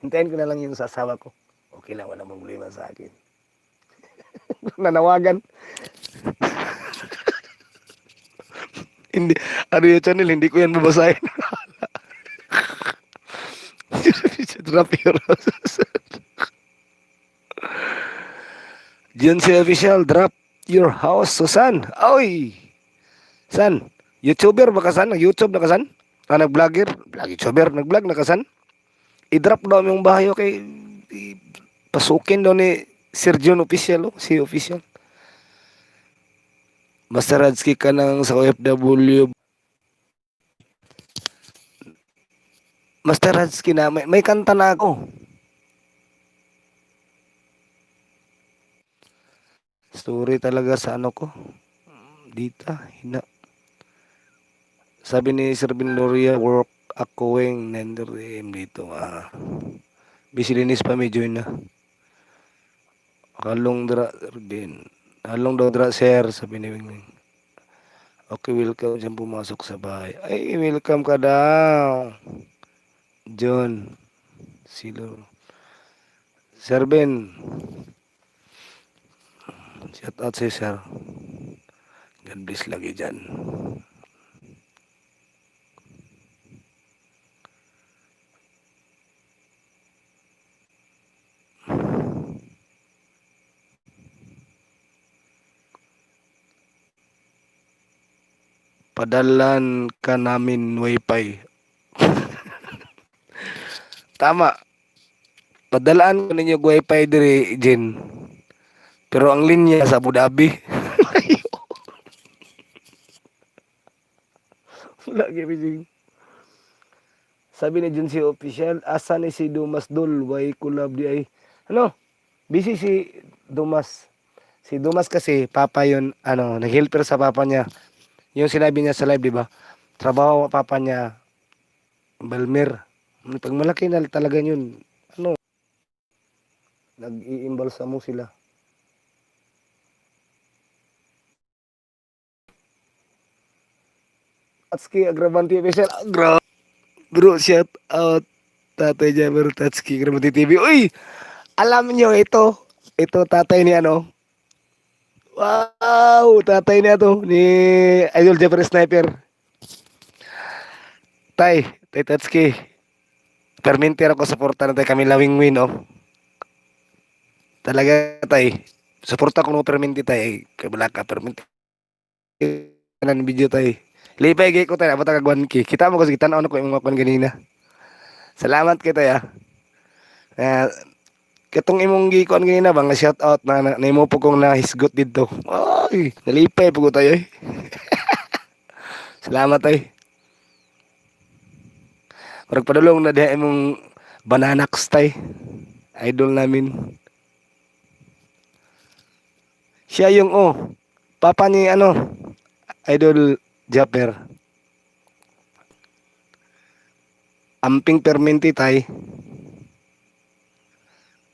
Hintayin ko na lang yung sa asawa ko. Okay lang, wala problema sa akin. Nanawagan. Hindi, ano yung channel, hindi ko yan babasahin. Drop your house. John C. Official, drop your house, Susan. Oy! San? YouTuber ba ka, san? Nag-YouTube na ka, san? Ah, nag-vlogger? Vlog YouTuber, nag-vlog na ka, san? I-drop daw yung bahay, okay? Pasukin daw ni Sir John Official, oh, si Official. Master Radski ka ng sa OFW. Master Radski na, may kanta na ako. Story talaga sa ano ko. Dita, hina. Sabi ni Sir Bin Loria, work ako wing 9:30 AM dito. Ah. Busy linis pa, may join na. Kalong dra, Sir Bin. Halong daw dra, sir, sabi ni Wing Wing. Okay, welcome dyan pumasok sa bahay. Ay, welcome ka daw. John. Silo. Sir Ben. Shout out si sir. God bless lagi dyan. Padalan ka namin wifi. Tama. Padalaan ko ninyo wifi dire, Jen. Pero ang linya sa Abu Dhabi. Wala gyud. Sabi ni John C. Official, asa ni si Dumas Dol? Why collab di ay? Ano? Busy si Dumas. Si Dumas kasi, papa yun, ano, nag-helper sa papa niya. Yung sinabi niya sa live, di ba? Trabaho papa niya, Balmer. Pag malaki na talaga yun, ano, nag-iimbalsa mo sila. Tatsuki Agravanti Official. Agra. Bro, shout out. Tatay Jamer Tatsuki Agravanti TV. Uy! Alam nyo ito. Ito tatay ni ano. Wow, tatay niya to ni Idol Jeffrey Sniper. Tay, Tay Tatsuki. Perminter ako, suporta na tay kami lawing win, oh. Talaga, tay. Suporta ko no perminti, tay. Kay wala ka perminti. Kanan video, tay. Lipay gay ko, tay, abot ka 1K. Kita mo kasi tan-aw na ko imong kuan ganina. Salamat kay tay ah. Katong imong gikuan ganina ba nga shout out na nimo po kong nahisgot didto. Ay, nalipay po ko tayo eh. Salamat, tay. Murag padulong na diha imong bananax, tay. Idol namin. Siya yung, oh, papa ni ano, Idol Japper. Amping perminti, tay.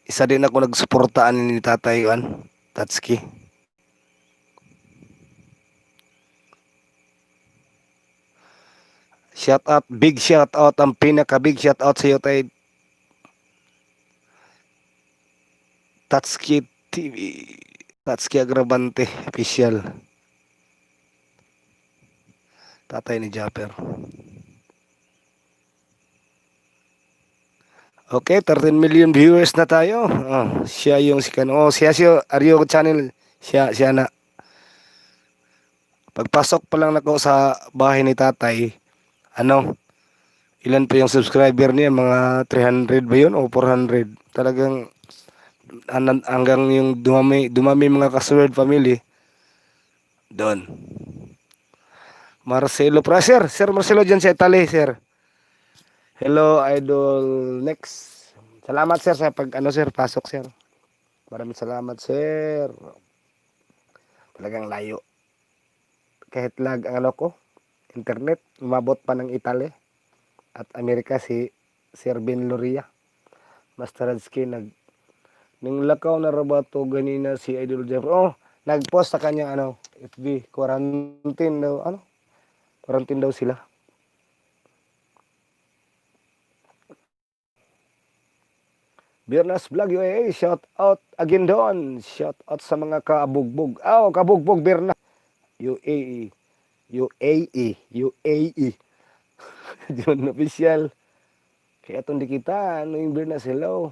Isa din ako nagsuportaan ni Tatay Juan Tatsuki. Shout out, big shout out, ang pinaka big shout out sa iyo, Tay Tatsuki TV. Tatsuki Agravante official. Tatay ni Japper. Okay, 13 million viewers na tayo. Oh, siya yung si kan. Oh, siya siya Aryo Channel. Siya siya na. Pagpasok pa lang nako sa bahay ni Tatay, ano, ilan pa yung subscriber niya? Mga 300 ba yun o 400? Talagang hanggang yung dumami, dumami mga Kasword family doon. Marcelo Pra, sir, Sir Marcelo dyan sa Italy, sir. Hello, Idol. Next. Salamat, sir, sa pag ano, sir, pasok, sir. Maraming salamat, sir. Talagang layo. Kahit lag ang ano ko, internet, umabot pa ng Italy at Amerika si Sir Ben Loria. Master Radski nag ning lakaw na rabato ganina si Idol Jeff. Oh, nag-post sa kanya ano, FB, quarantine daw, ano? Quarantine daw sila. Birnas Vlog UAA, shout out again doon. Shout out sa mga kabugbog. Oh, kabugbog Birnas. UAE. UAE. UAE. John Official. Kaya itong di kita, ano yung Birnas, hello.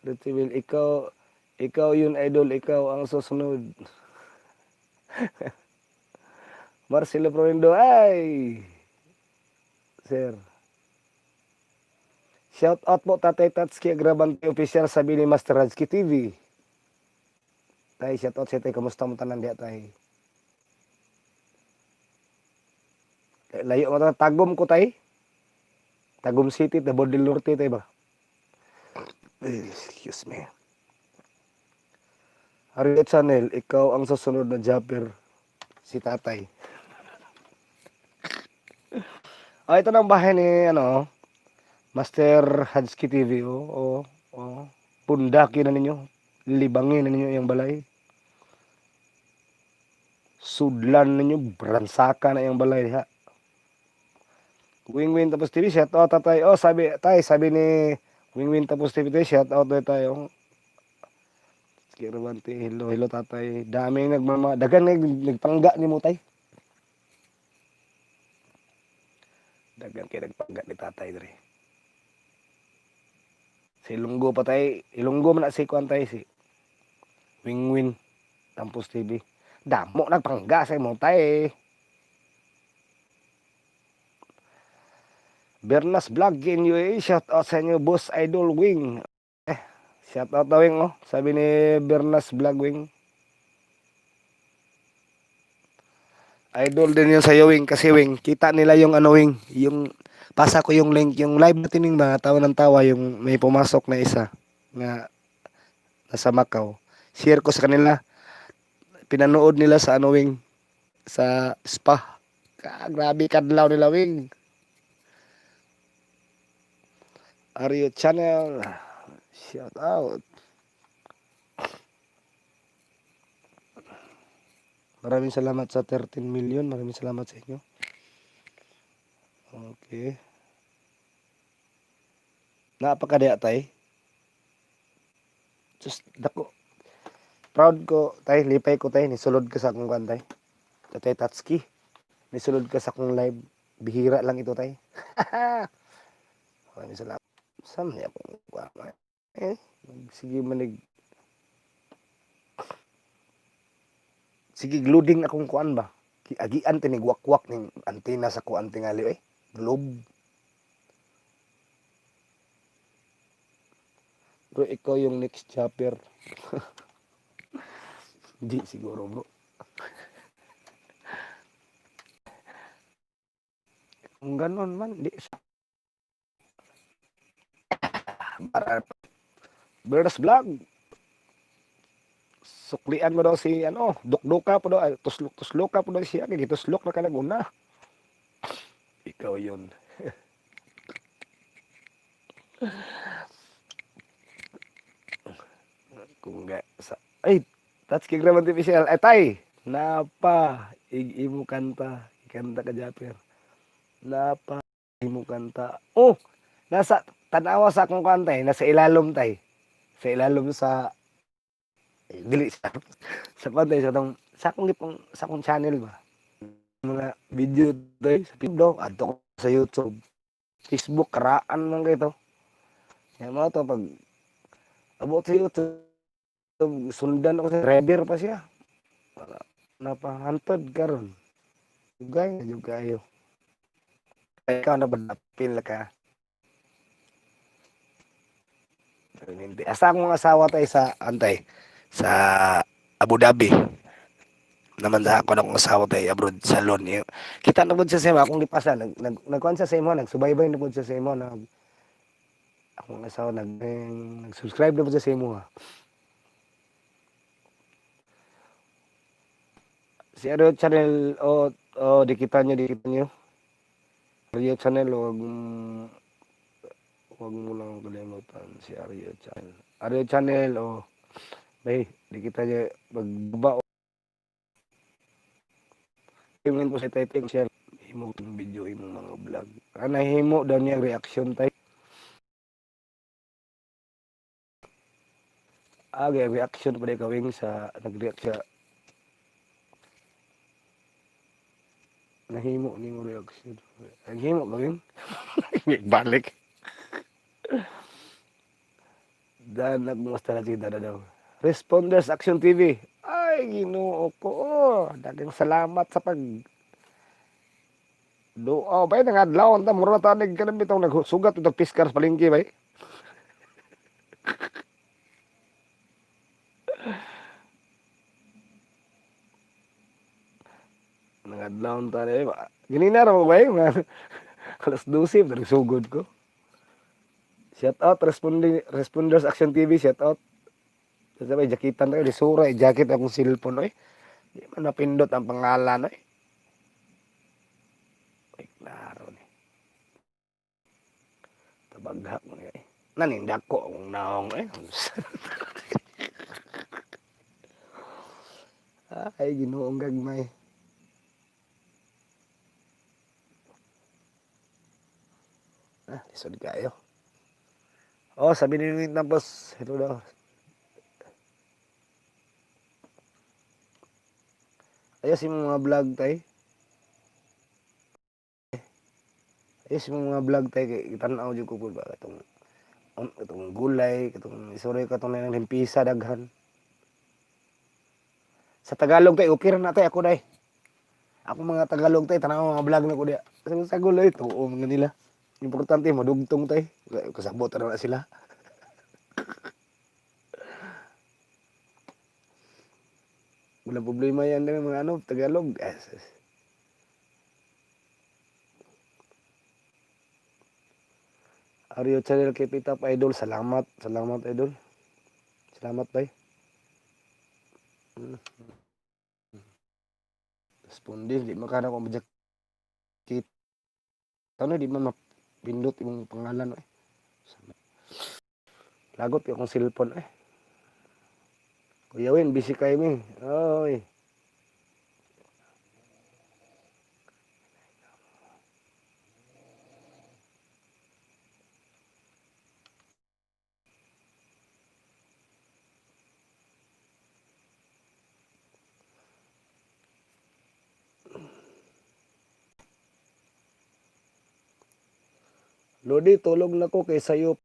Rutibil, ikaw, ikaw yun, idol, ikaw ang susunod. Marcelo Prolindo, ay! Sir. Shout out po, Tatay Tatsuki Agrabante Official, sabi ni Master Radski TV. Tay, shout out sa tay, kamusta mo tanan diha, tay? Layo mo tanan, Tagum ko, tay. Tagum City, Davao del Norte, tay ba? Excuse me. Harriet Channel, ikaw ang susunod na Japper, si Tatay. Ah, ito na ang bahay ni ano, Master Hadski TV. Oh. Pundaki na ninyo. Libangin na ninyo yung balay. Sudlan ninyo, bransaka na yung balay ha. Wing Wing Tapos TV, shout out, Tatay. Oh, sabi, tay, sabi ni Wing Wing Tapos TV, tay, shout out na tayo. Sige, Robante, hello, hello, Tatay. Daming nagmama, dagan nagpangga ni mo, tay. Dagan kay nagpangga ni Tatay dre. Si Ilonggo pa, tay, Ilonggo man na si kuan, tay, si Wing Wing Tampos TV. Damo nagpangga sa imo, tay. Bernas Vlog in UAE, shout out sa inyo, Boss Idol Wing. Eh, shout out na, Wing, oh. Sabi ni Bernas Vlog Wing. Idol din yun sa Wing kasi, Wing, kita nila yung ano, Wing, yung pasa ko yung link, yung live natin yung mga tawa ng tawa, yung may pumasok na isa na nasa Macau. Share ko sa kanila. Pinanood nila sa ano, Wing, sa spa. Grabe kadlaw nila, Wing. Aryo Channel. Shout out. Maraming salamat sa 13 million. Maraming salamat sa inyo. Okay. Napakadaya tay. Just dako. Proud ko tay, lipay ko tay, nisulod ka sa akong kuan tay. Tatay Tatski. Nisulod ka sa akong live. Bihira lang ito tay. Maraming salamat. Saan niya akong kuan? Eh, sige manig. Sige loading akong kuan ba? Agian tinig wakwak ning antina sa kuan tingali eh. Globe. Bro, ikaw yung next chopper. Di siguro, bro. Kung ganun man, di sa para Birds Vlog. Suklian mo daw si ano, dukduka po daw, ay, tuslok tusloka po daw siya, kay gituslok na ka una. Ikaw yun. Kung ga, sa, ay, that's kay Graman TV siya. Ay, tay, napa, imo kanta, ikanta ka Japper. Napa, imo kanta. Oh, nasa, tanawa sa akong kanta eh, nasa ilalom tay. Sa ilalom sa, eh, dili sa, sa pantay sa tong, sa akong gipong, sa akong channel ba. Mga video tay, sa video, adto ko sa YouTube. Facebook, karaan man kayo to. Yan mga to, pag abot sa YouTube, sundan ako sa driver pa siya. Para napahantod karon. Dugay, jud kayo. Ikaw na ba napil ka? Hindi. Asa akong asawa tayo sa antay sa Abu Dhabi. Naman sa ako akong asawa tayo abroad sa salon. Kita na pud siya sa imo akong lipasan nag nag nagkuan siya sa imo, nagsubaybay na pud siya sa imo, nag akong asawa nag nag-subscribe na pud siya sa imo. Ha. Si Aryo Channel o o di kita nyo. Aryo Channel, wag mo lang kalimutan si Aryo Channel. Aryo Channel o bay di kita nyo magbaba o Tingnan po sa title share himo ng video imong mga vlog. Ah, nahimo daw niya reaction tay. Ah, reaction pa kawing sa nag-react siya. Nahimo nimo reaction. Naghimo kawing. Balik. Dan nagmusta na si Dada daw. Responders Action TV. Ay, Ginoo ko. Oh, daghang salamat sa pag Duo, bay nangadlaw ta mura tanig ka bitong nagsugat og piskar sa palengke bay. Nangadlaw ta ni ba. Ganina ra mo bay, mga alas 12 nagsugod ko. Shout out Responders Action TV, shout out. Kasi may jacketan tayo, lisura, eh, jacket akong cellphone oy. Di man napindot ang pangalan oy. Ay, klaro ni. Tabaghak mo niya eh. Nanindak ko akong naong eh. Ay, ginoong gagmay. Ah, lisod kayo. Oh, sabi ni tapos, ito daw. Ayos yung mga vlog tay. Ayos yung mga vlog tay kay tan-aw jud ko pud ba katong katong gulay, katong isuri katong nang limpisa daghan. Sa Tagalog tay okay ra na tay ako day. Ako mga Tagalog tay tan-aw mga vlog na ko diya. Sa gulay tuo mga nila. Importante madugtong tay. Kasabot ra na sila. Walang problema yan ng mga ano, Tagalog. Yes, yes. Aryo Channel, keep it up, idol. Salamat. Salamat, idol. Salamat, bay. Responde, di makana ko majakit. Ano, di man mapindot imong pangalan eh. Lagot akong cellphone eh. Kuya Win, busy kayo mi. Oy. Lodi, tulog na ko kay sayo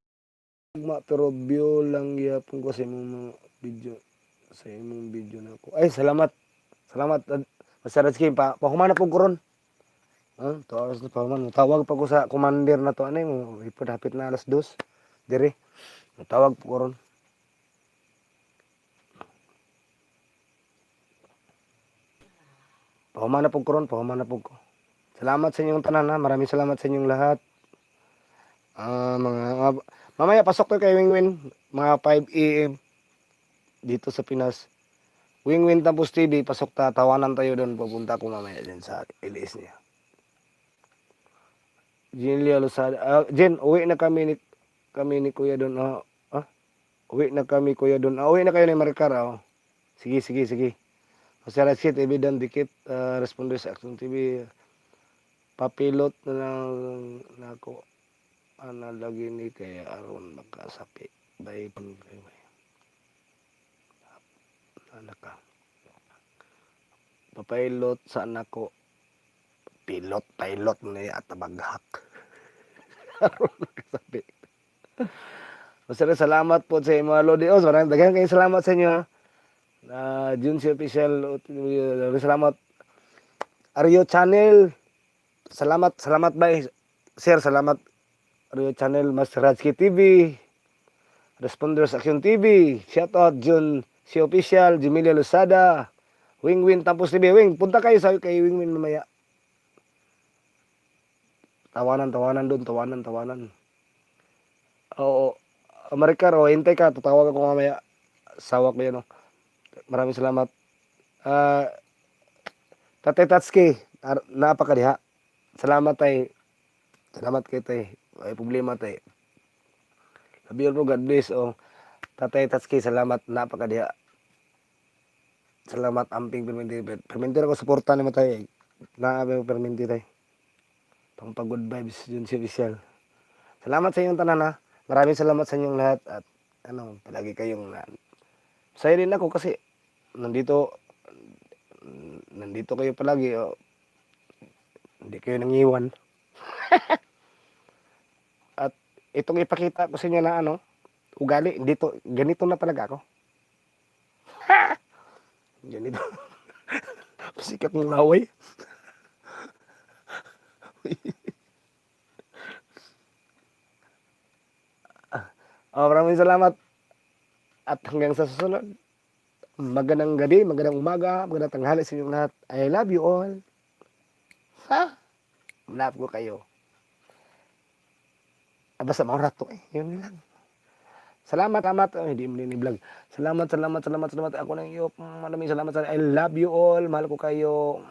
ma, pero view lang gyapon ko sa imong mga video, sa imong video na ko. Ay, salamat. Salamat. Master Redsky, pahuman na po ko ron. Ah, 2 hours na pahuman. Tawag pa ko sa commander na to, ano mo, ipod hapit na alas 2. Dire. Tawag po ko ron. Pahuman na po ko ron, pahuman na po ko. Salamat sa inyong tanan ha. Maraming salamat sa inyong lahat. Ah, mamaya pasok ko kay Wingwin mga 5 AM dito sa Pinas. Wingwin Tampos TV, pasok ta, tawanan tayo doon. Pupunta ko mamaya din sa LS niya. Jen Lozada. Ah, Jen, uwi na kami ni Kuya doon. Ah? Uwi na kami, Kuya, doon. Ah, uwi na kayo ni Maricar. Oh. Sige, sige, sige. Jose Rashid, TV Dan Dikit, Responders Action TV. Papilot na lang nako. Ana lagi ni kaya aron makasapi. Bye. Bye. Bye. Anak ka. Papilot sa anak ko. Pilot, pilot na at baghak. Aron makasapi. Basta salamat po sa mga Lodi. Oh, maraming daghan kayong salamat sa inyo, ha. Junsi Official, maraming salamat. Aryo Channel, salamat, salamat bay. Sir, salamat. Aryo Channel, Master Rajki TV, Responders Action TV, shout out Jun si Official, Jemilia Lozada, Wing Win Tampos TV. Wing, punta kayo sa kay Wing Win mamaya. Tawanan, tawanan doon, tawanan, tawanan. Oo. Maricar, oh, hintay ka, tatawag ako mamaya. Sawak ko yan, oh. Maraming salamat. Ah, Tatay Tatsuki, napakadiha. Salamat tay. Salamat kay tay. Ay problema, tay. Love you all bro, God bless. Oh. Tatay Tatsuki, salamat, napakadiha. Salamat amping perminti. Perminti ako suporta nimo, tay. Naa mo perminti, tay. Pang pa good vibes yun si official. Salamat sa inyong tanan ha. Maraming salamat sa inyong lahat at ano, palagi kayong na masaya rin ako kasi nandito nandito kayo palagi, oh. Hindi kayo nangiwan. At itong ipakita ko sa inyo na ano, ugali, dito, ganito na talaga ako. Ganito. Sikat ng laway. Oh, maraming salamat. At hanggang sa susunod. Magandang gabi, magandang umaga, magandang tanghali sa inyong lahat. I love you all. Ha? Love ko kayo. Ah, basta mga rato eh. Yun lang. Salamat, salamat. Oh, hindi mo din i-vlog. Salamat, salamat, salamat, salamat. Ako nang iyo. Maraming salamat. I love you all. Mahal ko kayo.